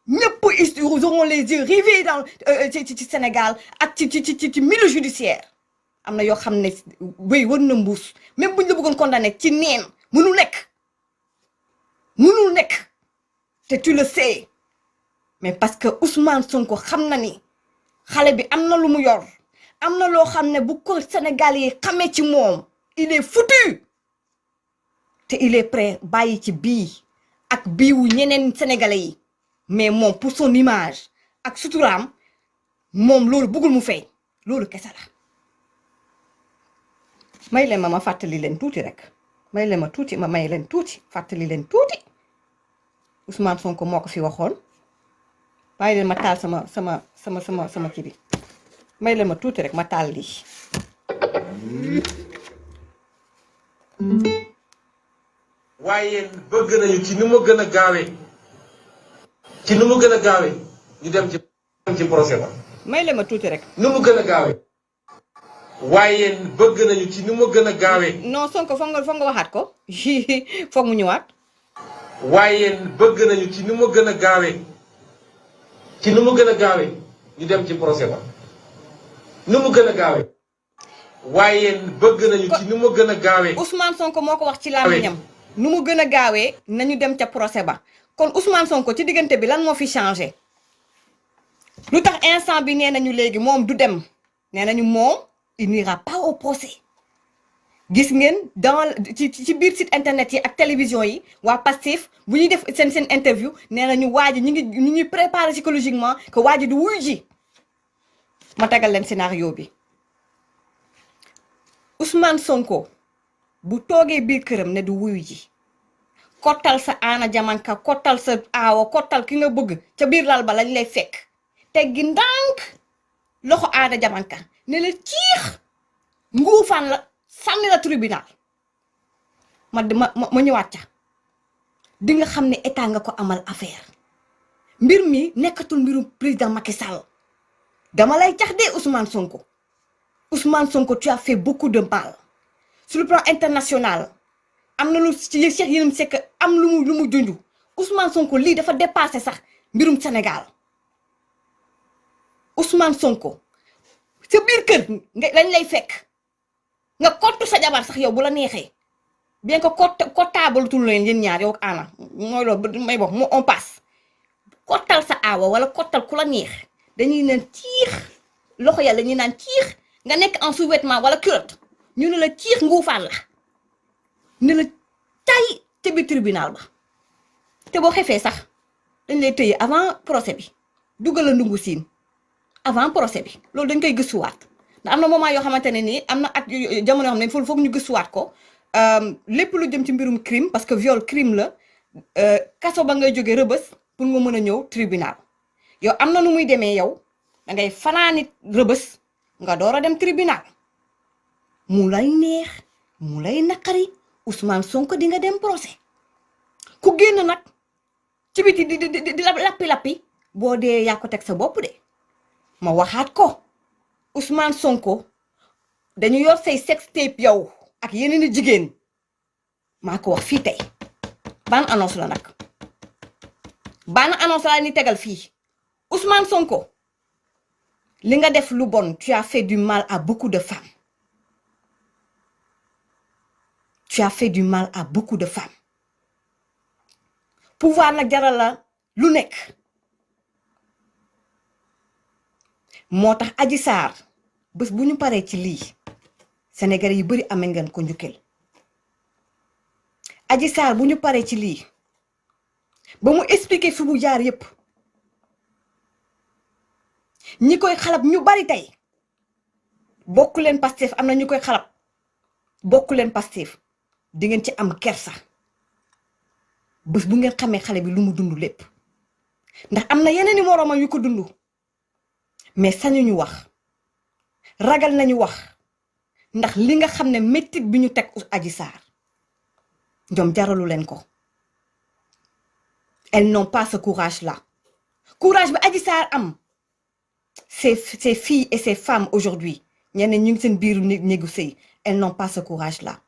ñëpp ils auront les yeux rivés dans ci Sénégal ak ci milieu judiciaire am na yoo xam ne wéy war na mbuus même buñ la bëggoon condamné ci neen mënul nekk te tu le sais mais parce que Ousmane Sonko xam na ni xale bi am na lu mu yor am na loo xam ne bu ko Sénégal yi xamee ci moom il est foutu te il est prêt bàyyi ci bii ak biiwu ñeneen sénégalais yi mais moom pour son image ak suturaam moom loolu bëggul mu feeñ loolu kese la may leen ma fàttali leen tuuti rek may leen tuuti fàttali leen tuuti Ousmane Sonko moo ko fi waxoon bàyyi leen ma taal sama kii bi may leen ma tuuti rek ma taal lii waaye bëgg nañu ci ni mu gën a gaawee ñu dem ci procès ba may leen ma tuuti rek ni mu gën a gaawee waaye bëgg nañu ci nu mu gën a gaawee. non Sonko foog nga waxaat ko foog mu ñëwaat. waaye bëgg nañu ci nu mu gën a gaawee. ci nu mu gën a gaawee ñu dem ci procès ba. nu mu gën a gaawee. waaye bëgg nañu ci nu mu gën a gaawee. Ousmane Sonko moo ko wax ci làmmiñam nu mu gën a gaawee nañu dem ca procès ba kon Ousmane Sonko ci diggante bi lan moo fi changé lu tax instant bi nee nañu léegi moom du dem nee nañu moom il n'ira pas au procès gis ngeen dans ci biir site internet yi ak télévision yi waa Pastef bu ñuy def seen interview nee nañu waa ji ñu ngi préparé psychologiquement que waa ji du wuy ji ma tegal leen scénario bi Ousmane Sonko bu toogee biir këram ne du wuyu ji kottal sa Anna Diamanka kottal sa aawa kottal ki nga bëgg ca biir lal ba lañ lay fekk teggi ndànk loxo Anna Diamanka ne la ciix nguufaan la sànni la tribunal ma ñëwaat ca di nga xam ne état nga ko amal affaire mbir mi nekkatul mbirum président Macky Sall dama lay cax dee Ousmane Sonko tu as fait beaucoup de mal sur le plan international am na lu ci Cheikh Yérim Seck am lu mu junj Ousmane Sonko lii dafa dépassé sax mbirum Sénégal Ousmane Sonko sa biir kër lañ lay fekk nga kottu sa jabar sax yow bu la neexee bien que kottable tul leen yéen ñaar yow ak Anna mooy loolu may wax on passe kottal sa aawa wala kottal ku la neex dañuy naan ciix loxo yàlla ñuy naan ciix nga nekk en sous-vêtement wala culotte ñu ne la ciix nguufaan la ne la tay te bi tribunal ba te boo xefee sax dañ lay tëye avant procès bi dugal la ndungu siin avant procès bi loolu dañ koy gëstuwaat ndax am na moment yoo xamante ne nii am na at jamono yoo xam ne foog ñu gëstuwaat ko lépp lu jëm ci mbirum crime parce que viol crime la kaso ba ngay jógee rëbës pour nga mën a ñëw tribunal yow am na nu muy demee yow da ngay fanaani rëbës nga door a dem tribunal mu lay neex mu lay naqari Ousmane Sonko di nga dem procès ku génn nag ci biti di lappi boo dee yaa ko teg sa bopp de ma waxaat ko Ousmane Sonko dañu yor say sex tape yow ak yeneen i jigéen maa ko wax fii tey ban annonce la nag ban annonce la ni tegal fii Ousmane Sonko li nga def lu bon tu as fait du mal à beaucoup de femmes tu as fait du mal à beaucoup de femmes pouvoir nag jaral la lu nekk moo tax Adji Sarr bés bu ñu paree ci lii Sénégalais yu bari amee ngeen ko njukkal Adji Sarr bu ñu paree ci lii ba mu expliquer fi mu jaar yépp ñi koy xalab ñu bari tey bokku leen Pastef am na ñu koy xalab bokku leen Pastef di ngeen ci am kersa bés bu ngeen xamee xale bi lu mu dund lépp ndax am na yeneen i moroomam yu ko dund mais sañuñu wax ragal nañu wax ndax li nga xam ne métit bi ñu teg Adji Sarr ñoom jaralu leen ko elles n'ont pas ce courage là courage bi Adji Sarr am ces filles et ces femmes aujourd'hui ñeneen ñu ngi seen biiru néegu sëy elles n'ont pas ce courage là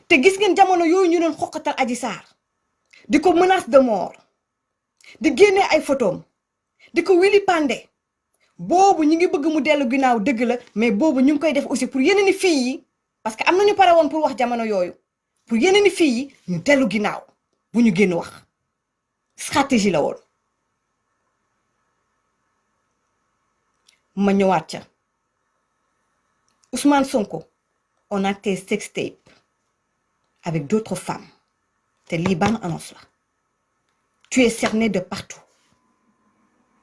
te gis ngeen jamono yooyu ñu doon xoqatal Adji Sarr di ko menace de mort di génne ay photom di ko wili pande boobu ñu ngi bëgg mu dellu ginnaaw dëgg la mais boobu ñu ngi koy def aussi pour yeneen i filles yi parce que am na ñu pare woon pour wax jamono yooyu pour yeneen i filles yi ñu dellu ginnaaw bu ñu génn wax stratégie la woon ma ñëwaat ca Ousmane Sonko on a tes sextapes avec d'autres femmes te lii ban annonce la tu es cerné de partout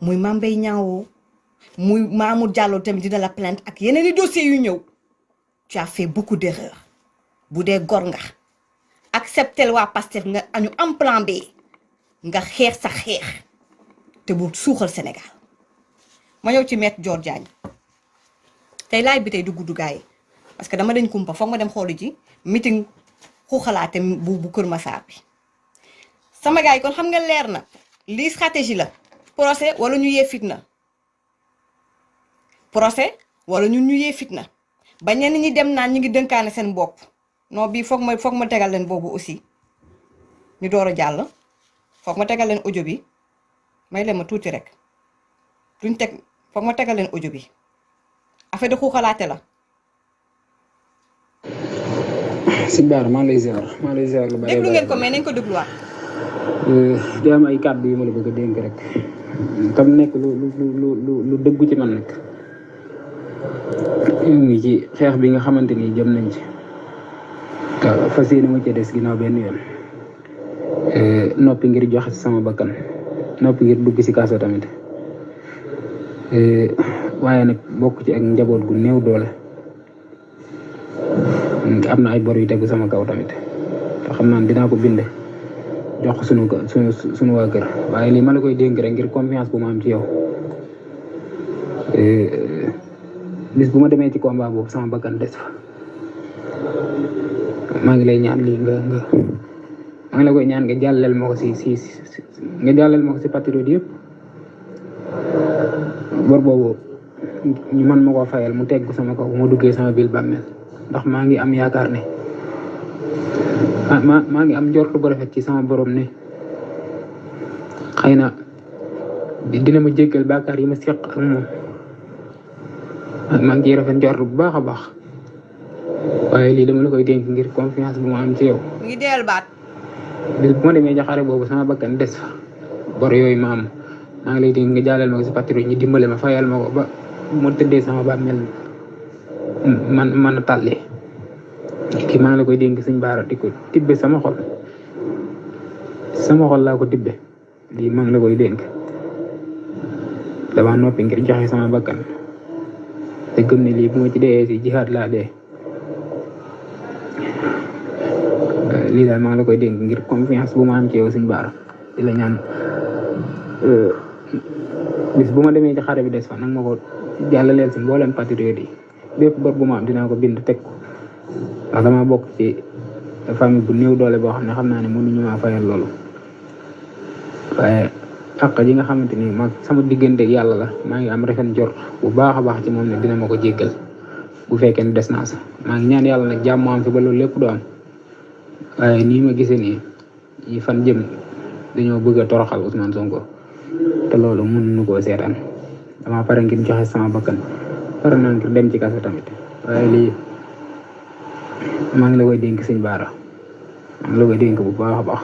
muy Mame Mbaye Niang muy Mamour Diallo tamit dina la plainte ak yeneen i dossiers yu ñëw tu as fait beaucoup d'erreurs bu dee gor nga acceptel waa Pastef nga añu am plan B nga xeex sa xeex te bu suuxal Sénégal ma ñëw ci Maître Dior Diagne tey laaj bi tey du gudd gaay parce que dama dañ kumpa foog ma dem xooli ji meeting xuuxalaate bu Kër Massar bi sama gaay kon xam nga leer na lii stratégie la procès wala ñu yee fitna procès wala ñun ñu yee fitna ba ñenn ñi dem naan ñu ngi dënkaane seen bopp non bii foog ma tegal leen boobu aussi ñu door a jàll foog ma tegal leen audio bi may leen ma tuuti rek duñ teg foog ma tegal leen audio bi affaire de xuuxalaate la. sëñ Bara maa ngi lay ziar lu bari déglu ngeen ko mais nañ ko dégluwaat. di am ay kàddu yu ma la bëgg a dénk rek tam nekk lu dëggu ci man nag ñu ngi ci xeex bi nga xamante ni jëm nañ ci waaw fas yéene ma ci des ginnaaw benn yoon noppi ngir joxe sama bakkan noppi ngir dugg ci kaso tamit waaye nag bokk ci ak njaboot gu néew doole am na ay bor yu tegu sama kaw tamit te xam naa dinaa ko bind jox ko sunu waa kër waaye lii ma la koy dénk rek ngir confiance bu ma am ci yow bis bu ma demee ci combat boobu sama bakkan des fa maa ngi lay ñaan lii maa ngi la koy ñaan nga jàllale ma ko nga jàllale ma ko si patriote yëpp bor boobu ñu mën ma koo fayal mu teggu sama kaw bu ma duggee sama biir bàmmeel ndax maa ngi am yaakaar ne maa ngi am njortu bu rafet ci sama borom ne xëy na dina ma jéggal bàkkaar yi ma seq ak moom maa ngi ciy rafet njort bu baax a baax waaye lii dama la koy dénk ngir confiance bu ma am ci yow. mu ngi deel baat. bis bu ma demee jaxare boobu sama bakkan des fa bor yooyu ma am maa ngi lay dénk nga jàllal ma ko si patriote ñi dimbale ma fayal ma ko ba mu tëddee sama bàmmeel man a tàlli kii maa ngi la koy dénk sëñ Bara di ko tibbe sama xol laa ko tibbe lii maa ngi la koy dénk dama noppi ngir joxe sama bakkan te gëm ne lii bu ma ci dee si jihaad laa dee lii daal maa ngi la koy dénk ngir confiance bu ma am ci yow sëñ Bara di la ñaan bis bu ma demee ci xare bi des fa nag ma ko jàllaleel si mboolem patriote yi bépp bor bu ma am dinaa ko bind teg ko ndax dama bokk ci famille bu néew doole boo xam ne xam naa ne mënuñu maa fayal loolu waaye àq ji nga xamante ni ma sama diggante yàlla la maa ngi am rafet njort bu baax a baax ci moom ne dina ma ko jéggal bu fekkee ne des naa sa maa ngi ñaan yàlla nag jàmm am fi ba loolu lépp du am waaye nii ma gisee nii yi fan jëm dañoo bëgg a toroxal Ousmane Sonko te loolu mënuñu koo seetaan dama pare ngir joxe sama bakkan pare naa ngir dem ci kaso tamit waaye lii maa ngi la koy dénk sëñ Bara maa ngi la koy dénk bu baax a baax.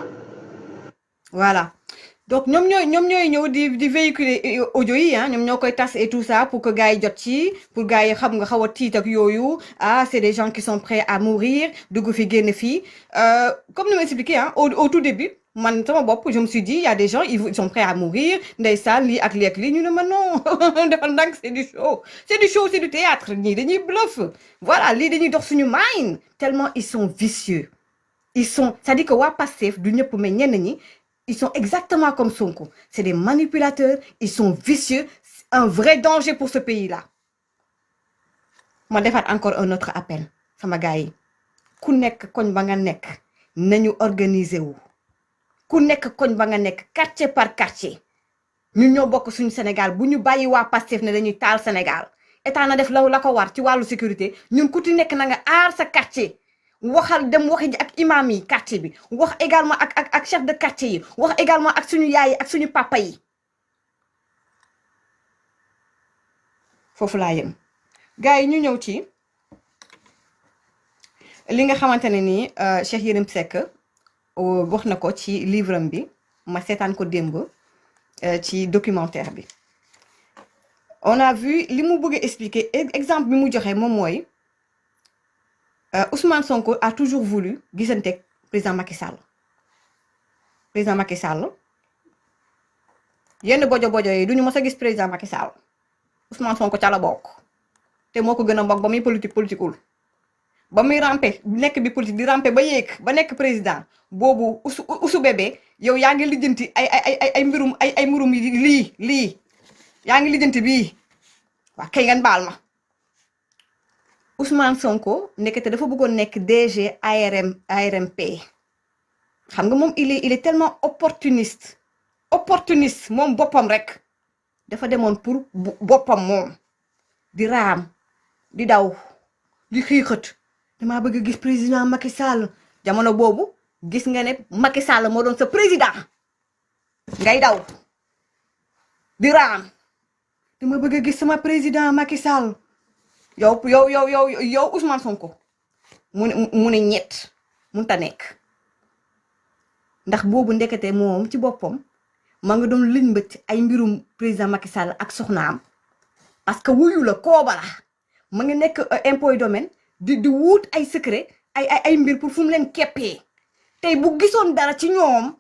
voilà donc ñoom ñooy ñëw di véhiculer audio yi ah ñoom ñoo koy tas et tout ça pour que gars yi jot ci pour gars yi xam nga xaw a tiit ak yooyu ah c'est des gens qui sont prêts à mourir dugg fi génn fii comme ni ma expliqué ah au tout début man sama bopp je me suis dit il y a des gens ils sont prêts à mourir ndeysaan lii ak lii ñu ne ma non defal ndànk c'est du show c'est du théâtre ñii dañuy bluff voilà lii dañuy dox suñu mind tellement ils sont vicieux c'est-à-dire que waa Pastef du ñëpp mais ñenn ñi ils sont exactement comme Sonko c'est des manipulateurs ils sont vicieux un vrai danger pour ce pays-là ma defaat encore un autre appel sama gars yi ku nekk koñ ba nga nekk nañu organiser wu ku nekk koñ ba nga nekk quartier par quartier ñun ñoo bokk suñu Sénégal bu ñu bàyyi waa Pastef ne dañuy taal Sénégal état na def la ko war ci wàllu sécurité ñun ku ci nekk na nga aar sa quartier waxal dem waxi ji ak imam yi quartier bi wax également ak chef de quartier yi wax également ak suñu yaay yi ak suñu papa yi foofu laa yem gars yi ñu ñëw ci li nga xamante ne nii Cheikh Yérim Seck wax na ko ci livre am bi ma seetaan ko démb ci documentaire bi on a vu li mu bëgg a expliquer exemple bi mu joxe moom mooy Ousmane Sonko a toujours voulu gisanteeg président Macky Sall yenn bojo yi duñu mës a gis président Macky Sall Ousmane Sonko ca la bokk te moo ko gën a mbokk ba muy politiqueul ba muy rampe nekk bi politique di rampe ba yéeg ba nekk président boobu usu bébé yow yaa ngi lijjanti ay mbirum ay mbirum lii yaa ngi lijjanti bii waa kay ngeen baal ma Ousmane Sonko nekk te dafa bëggoon nekk DG ARMP xam nga moom il est tellement opportuniste moom boppam rek dafa demoon pour boppam moom di raam di daw di xiixat damaa bëgg a gis président Macky Sall jamono boobu gis nga ne Macky Sall moo doon sa président ngay daw di raam dama bëgg a gis sama président Macky Sall yow Ousmane Sonko mu ne ñett mun ta nekk ndax boobu ndekete moom ci boppam ma nga doon liñ mbët ay mbirum président Macky Sall ak soxnaam parce que wuyu la kooba la ma nga nekk impôt domaine di wut ay secret ay mbir pour fu mu leen keppee tey bu gisoon dara ci ñoom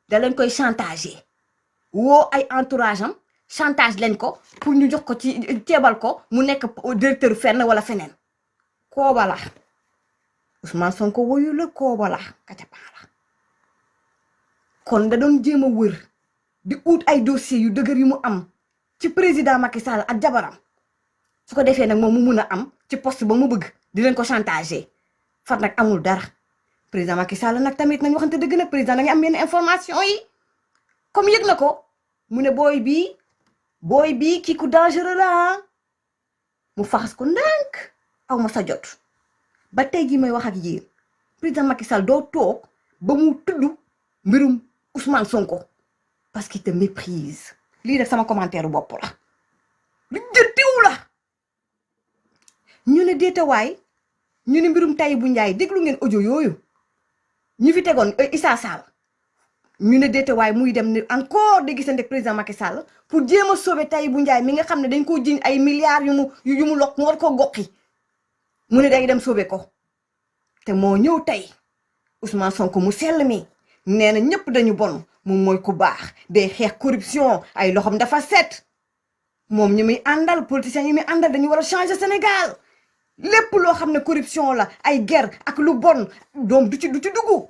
da leen koy chantage woo ay entourage am chantage leen ko pour ñu jox ko ci ceebal ko mu nekk directeur fenn wala feneen kooba la Ousmane Sonko wuyu la kooba la kacapaa la kon da doon jéem a wër di ut ay dossiers yu dëgër yu mu am ci président Macky Sall ak jabaram su ko defee nag moom mu mun a am ci poste ba mu bëgg di leen ko chantage far nag amul dara président Macky Sall nag tamit nañ waxante dëgg nag président da nga am yenn information yi comme yëg na ko mu ne booy bii kii ku dangereux la mu faxas ko ndànk aw ma sa jot ba tey jii may wax ak yéen président Macky Sall doo toog ba mu tudd mbirum Ousmane Sonko parce qu'il te méprise lii rek sama commentaire bopp la lu jëntiw la ñu ne déetawaay ñu ne mbirum Tahibou Ndiaye déglu ngeen audio yooyu ñu fi tegoon Issa Sall ñu ne déetawaay muy dem ne encore di gisante ak président Macky Sall pour jéem a sauver Tahibou Ndiaye mi nga xam ne dañ koo jiñ ay milliards yu mu lokk mu war ko goqi mu ne day dem sauver ko te moo ñëw tey Ousmane Sonko mu sell mi nee na ñëpp dañu bon moom mooy ku baax day xeex corruption ay loxom dafa set moom ñi muy àndal politiciens yi muy àndal dañu war a changer Sénégal lépp loo xam ne corruption la ay guerre ak lu bon doom du ci dugg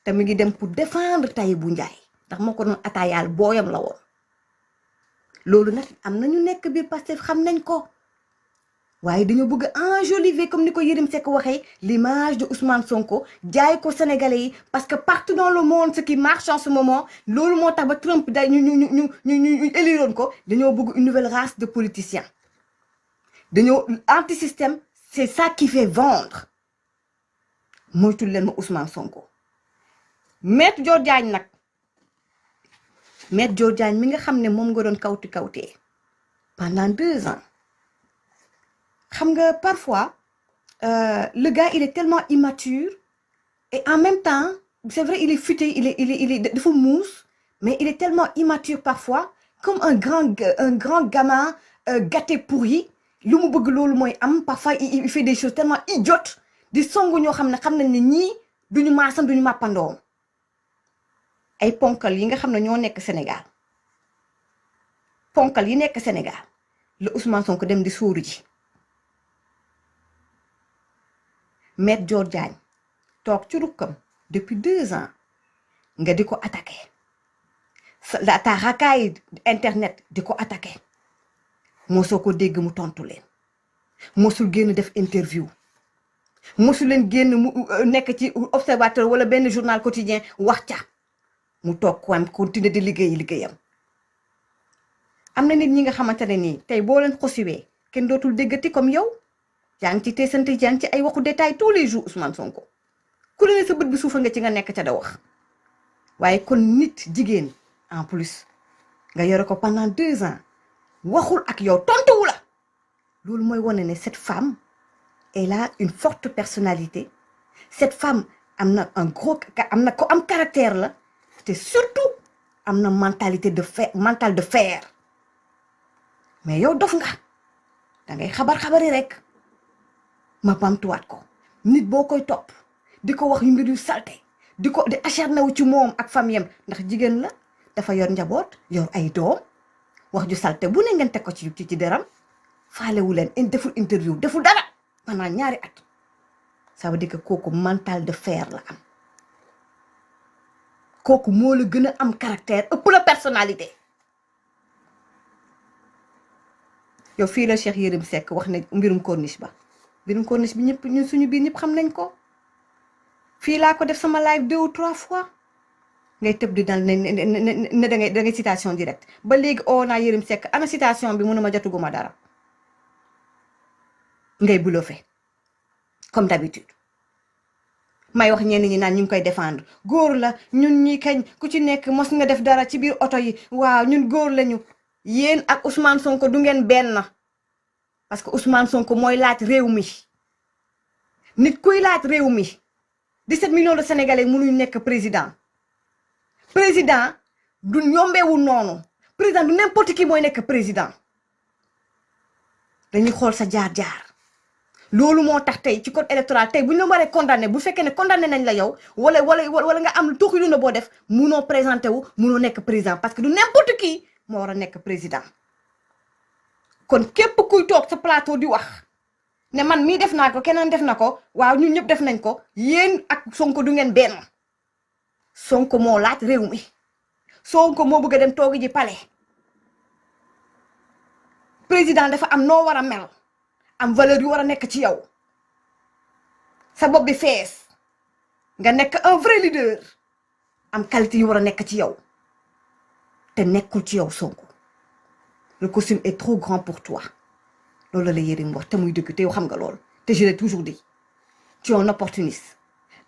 te mi ngi dem pour défendre Tahibou Ndiaye ndax moo ko doon ataayaal booyam la woon loolu nag am na ñu nekk biir Pastef xam nañ ko waaye dañoo bëgg enjoliver comme ni ko Yérim Seck waxee l'image de Ousmane Sonko jaay ko Sénégalais yi parce que partout dans le monde ce qui marche en ce moment loolu moo tax ba Trump day ñu éliroon ko dañoo bëgg une nouvelle race de politiciens dañoo anti-système c'est ça qui fait vendre moytul leen ma Ousmane Sonko Maître Dior Diagne nag Maître Dior Diagne mi nga xam ne moom nga doon kawtee pendant 2 ans xam nga parfois le gars il est tellement immature et en même temps c'est vrai il est futé il est dafa muus mais il est tellement immature parfois comme un grand gamin gâté pourri lu mu bëgg loolu mooy am parfois il fait des choses tellement idiotes di songu ñoo xam nañ ne ñii duñu maasam duñu màppandoom ay ponkal yi nga xam ne ñoo nekk Sénégal ponkal yi nekk Sénégal la Ousmane Sonko dem di sóoru ji Maître Dior Diagne toog ci rukkam depuis 2 ans nga di ko attaqué ta racaille internet di ko attaqué mosoo ko dégg mu tontu leen mosul génn def interview mosul leen génn mu nekk ci observateur wala benn journal quotidien wax ca mu toog ko continuer di liggéeyam am na nit ñi nga xamante ne nii tey boo leen xosiwee kenn dootul déggati comme yow yaa ngi ci teesante yaa ngi ci ay waxu détail tous les jours Ousmane Sonko ku ne sa bët bi suufa nga ci nga nekk ca da wax waaye kon nit jigéen en plus nga yore ko pendant 2 ans waxul ak yow tontuwu la loolu mooy wane ne cette femme elle a une forte personnalité cette femme am na ko am caractère la te surtout am na mentalité de fer mental de fer mais yow dof nga da ngay xabar-xabari rek ma bamtuwaat ko nit boo koy topp di ko wax yu mbir yu salte di acharné wu ci moom ak famiyam ndax jigéen la dafa yor njaboot yor ay doom wax ju salte bu ne ngeen teg ko ci deram faalewu leen deful interview deful dara pendant 2 at ça veut dire que kooku mental de fer la am kooku moo la gën a am caractère ëpp la personnalité yow fii la Cheikh Yérim Seck wax ne mbirum corniche bi ñëpp ñun suñu biir ñëpp xam nañ ko fii laa ko def sama live 2 ou 3 fois ngay tëb di dal ne da ngay citation directe ba léegi oo naa Yérim Seck ana citation bi mënuma jotuguma dara ngay bluffé comme d'habitude may wax ñenn ñi naan ñu ngi koy défendre góor la ñun ñi kañ ku ci nekk mos nga def dara ci biir oto yi waaw ñun góor lañu yéen ak Ousmane Sonko du ngeen benn parce que Ousmane Sonko mooy laaj réew mi nit kuy laaj réew mi 17 millions de Sénégalais mënuñu nekk président du ñombeewul noonu président du n'importe qui mooy nekk président dañuy xool sa jaar-jaar loolu moo tax tey ci code électoral tey bu ñu la waree condamné bu fekkee ne condamné nañ la yow wala nga am lu tuuxi na boo def munoo présenté wu munoo nekk président parce que du n'importe qui moo war a nekk président kon képp kuy toog sa plateau di wax ne man mii def naa ko keneen def na ko waaw ñun ñëpp def nañ ko yéen ak Sonko du ngeen benn Sonko moo laaj réew mi Sonko moo bëgg a dem toogi ji palais président dafa am noo war a mel am valeur yu war a nekk ci yow sa bopp bi fees nga nekk un vrai leader am qualité yu war a nekk ci yow te nekkul ci yow Sonko le costume est trop grand pour toi loolu la Yérim wax te muy dëgg te yow xam nga loolu te je l'ai toujours dit tu es un opportuniste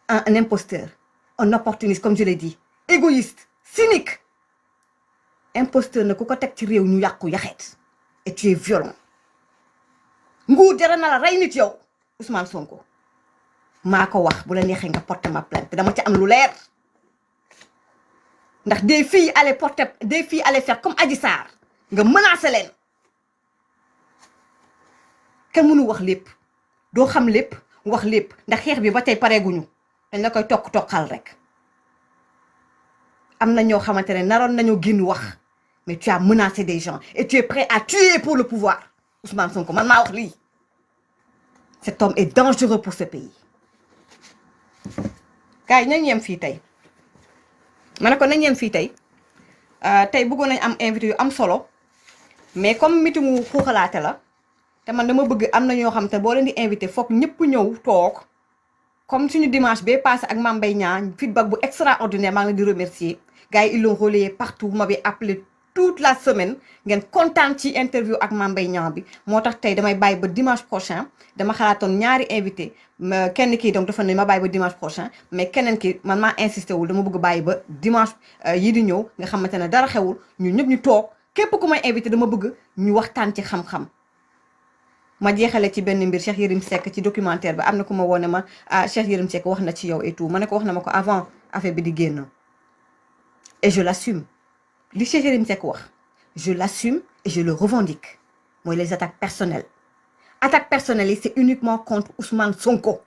un imposteur un opportuniste comme je l'ai dit égoïste cynique imposteur na ku ko teg ci réew ñu yàqu yaxeet et tu es violent nguur jara na la rey nit yow Ousmane Sonko maa ko wax bu la neexee nga porter ma plainte dama ci am lu leer ndax des filles allaient faire comme Adji Sarr nga menacer leen kenn mënu wax lépp doo xam lépp wax lépp ndax xeex bi ba tey pareeguñu dañ la koy toqal rek am na ñoo xamante ne naroon nañoo génn wax mais tu as menacé des gens et tu es prêt à tuer pour le pouvoir Ousmane Sonko man maa wax lii cet homme est dangereux pour ce pays gars yi nañ yem fii tey ma ne ko nañ yem fii tey tey bëggoon nañ am invité yu am solo mais comme meetingu xuuxalaate la te man dama bëgg am na ñoo xam te boo leen di invité foog ñëpp ñëw toog comme suñu dimanche bee passé ak Mame Mbaye Niang feedback bu extraordinaire maa ngi leen di remercier gars yi ils l'ont relayé partout vous m'avez appelé toute la semaine ngeen kontaan ci interview ak Mame Mbaye Niang bi moo tax tey damay bàyyi ba dimanche prochain dama xalaatoon ñaari invité kenn kii donc dafa ne ma bàyyi ba dimanche prochain mais keneen ki man maa insisté wul dama bëgg bàyyi ba dimanche yi di ñëw nga xamante ne dara xewul ñu ñëpp ñu toog képp ku may invité dama bëgg ñu waxtaan ci xam-xam ma jeexale ci benn mbir Cheikh Yérim Seck ci documentaire bi am na ku ma woone ma Cheikh Yérim Seck wax na ci yow et tout ma ne ko wax na ma ko avant affaire bi di génn et je l'assume li Cheikh Yérim Seck wax je l'assume et je le revendique mooy les attaques personnelles yi c'est uniquement contre Ousmane Sonko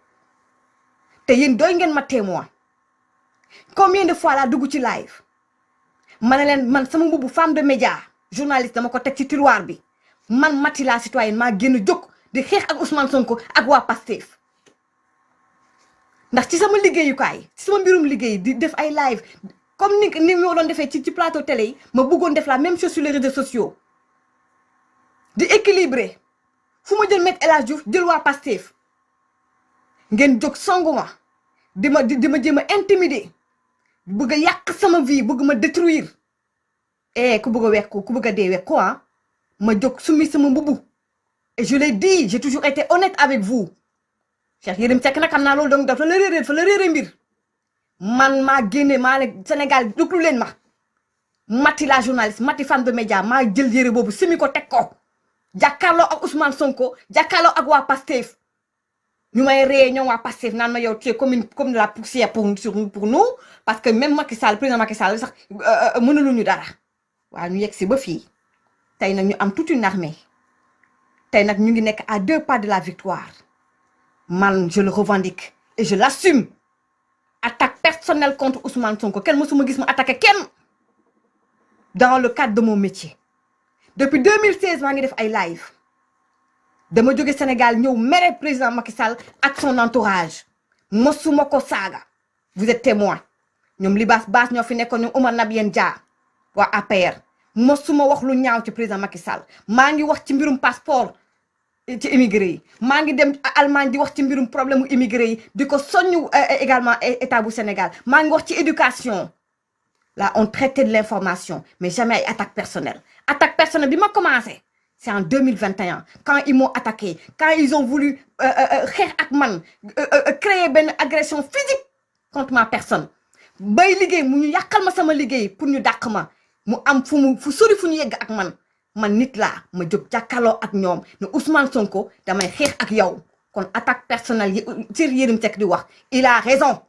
te yéen doy ngeen ma témoin combien de fois laa dugg ci live ma ne leen man sama mbubu femme de média journaliste dama ko teg ci tiroir bi man Maty la citoyenne maa génn jóg di xeex ak Ousmane Sonko ak waa Pastef ndax ci sama liggéeyukaay ci sama mbirum liggéey di def ay live comme ni ma doon defee ci plateau télé yi ma bëggoon def la même chose sur les réseaux sociaux di équilibrer fu ma jël Me El Hadji Diouf jël waa Pastef ngeen jóg songu ma di ma jéem a intimider bëgg a yàq sama vie bëgg ma détruire ku bëgg a wekku ku bëgg a dee wekku ma jóg sumi sama mbubu et je l'ai dit j'ai toujours été honnête avec vous Cheikh Yérim Seck nag xam naa loolu donc dafa la réeré mbir man maa génne maa ne Sénégal déglu leen ma Maty la journaliste Maty femme de média maa jël yére boobu simi ko teg ko jàkkaarloo ak Ousmane Sonko jàkkaarloo ak waa Pastef ñu may ree ñoom waa Pastef naan ma yow tu es comme de la poussière pour nous parce que même Macky Sall président Macky Sall sax mënuluñu dara waaw ñu yegg si ba fii tey nag ñu am toute une armée tey nag ñu ngi nekk à 2 pas de la victoire man je le revendique et je l'assume attaque personnelle contre Ousmane Sonko kenn mësuma gis ma attaqué kenn dans le cadre de mon métier depuis 2016 maa ngi def ay live dama jóge Sénégal ñëw mere président Macky Sall ak son entourage mosuma ko saaga vous êtes témoin ñoom Libaas Baas ñoo fi nekkoon ñoom Oumar Nabien Dia waa APR mosuma wax lu ñaaw ci président Macky Sall maa ngi wax ci mbirum passeport ci immigré yi maa ngi dem Allemagne di wax ci mbirum problème mu immigré yi di ko soññu également état bu Sénégal maa ngi wax ci éducation Là, on traitait de l'information, mais jamais ay attaque personnelle. Attaque personnelle, bi ma commencé, c'est en 2021, quand ils m'ont attaqué, quand ils ont voulu xeex ak man, créer benn agression physique contre ma personne. Bay liggéey mu ñu yàqal ma sama liggéey pour ñu dàq ma mu am fu sori fu ñu yegg ak man nit laa ma jóg jàkkaarloo ak ñoom ne Ousmane Sonko damay xeex ak yow kon attaque personnelle yi Sir Yérim Seck di wax il a raison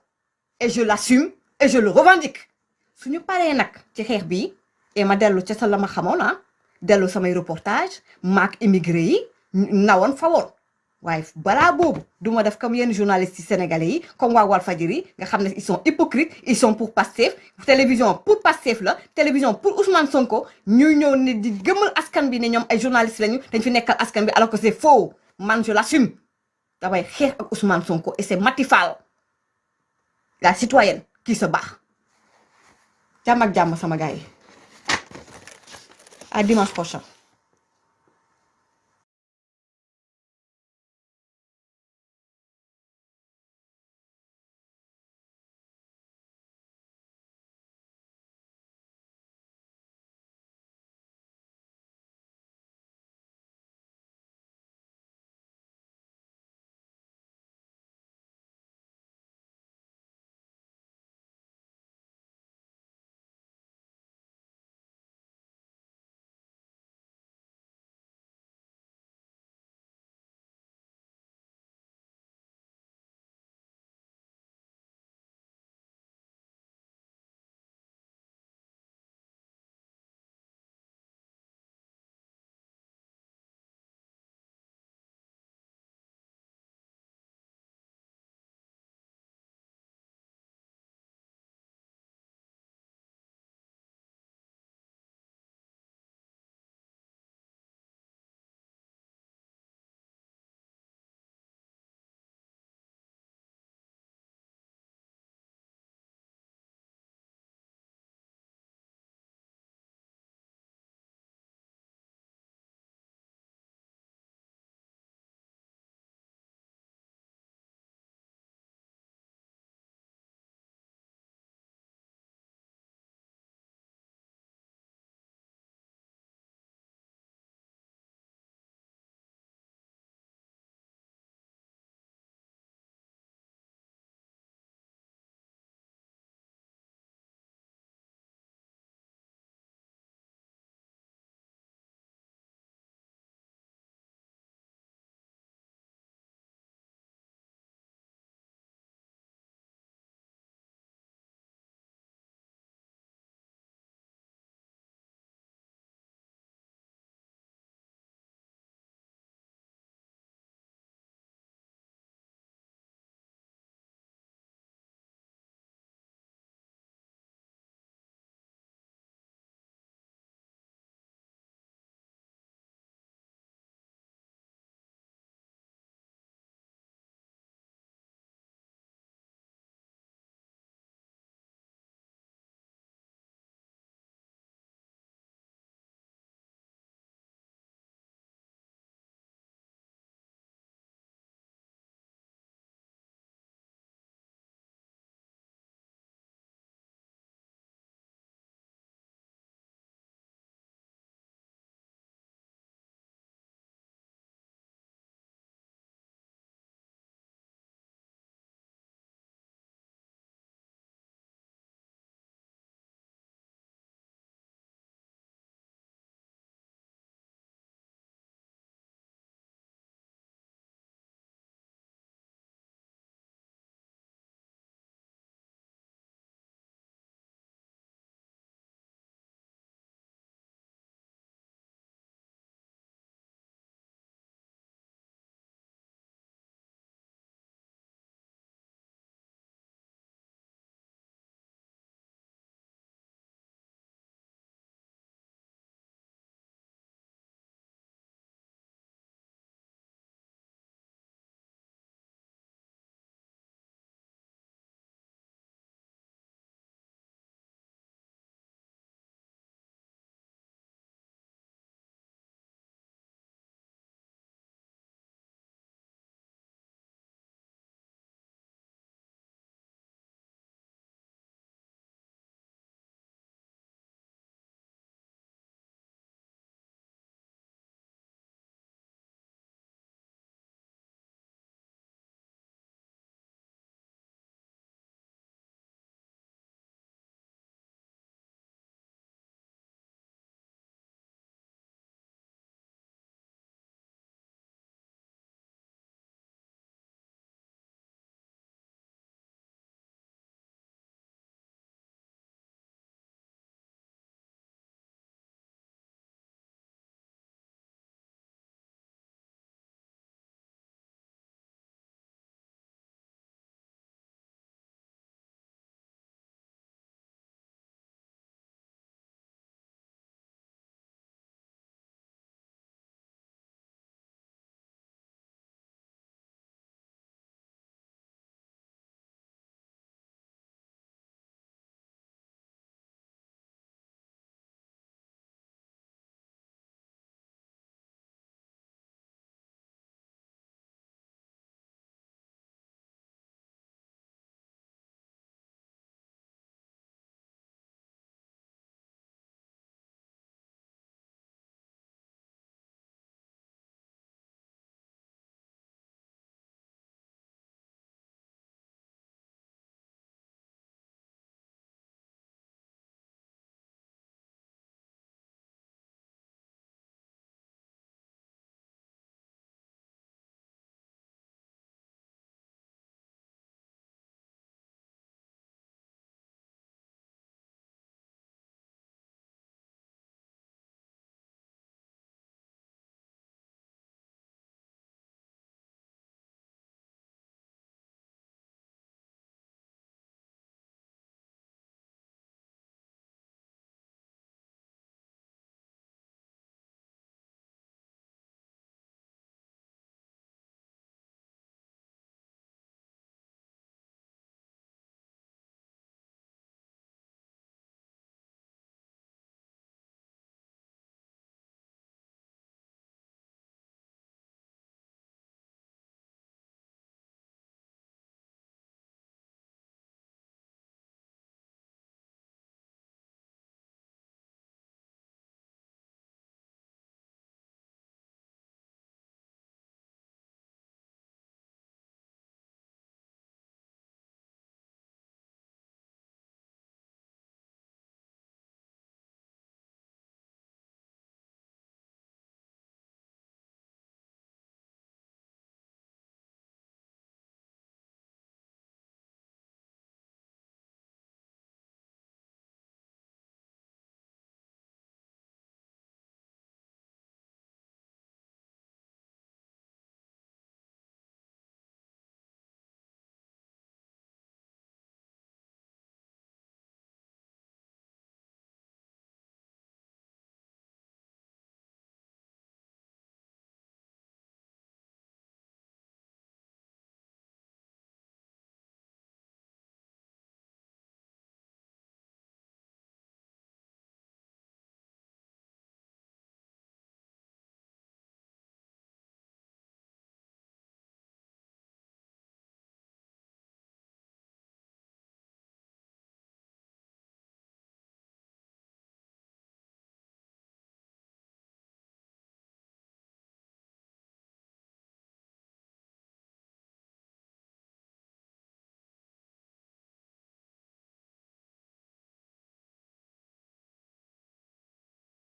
et je l'assume et je le revendique suñu paree nag ci xeex bi et ma dellu ca sa la ma xamoon dellu samay reportage maak immigré yi nawoon fa woon waaye balaa boobu du ma def comme yenn journalistes yi sénégalais yi comme waa Walfadjri nga xam ne ils sont hypocrites ils sont pour Pastef télévision pour Pastef la télévision pour Ousmane Sonko ñuy ñëw ne di gëmal askan bi ne ñoom ay journalistes lañu dañ fi nekkal askan bi alors que c'est faux man je l'assume damay xeex ak Ousmane Sonko et c'est Maty Fall la citoyenne qui se bat jàmm ak jàmm sama gars yi à dimanche prochain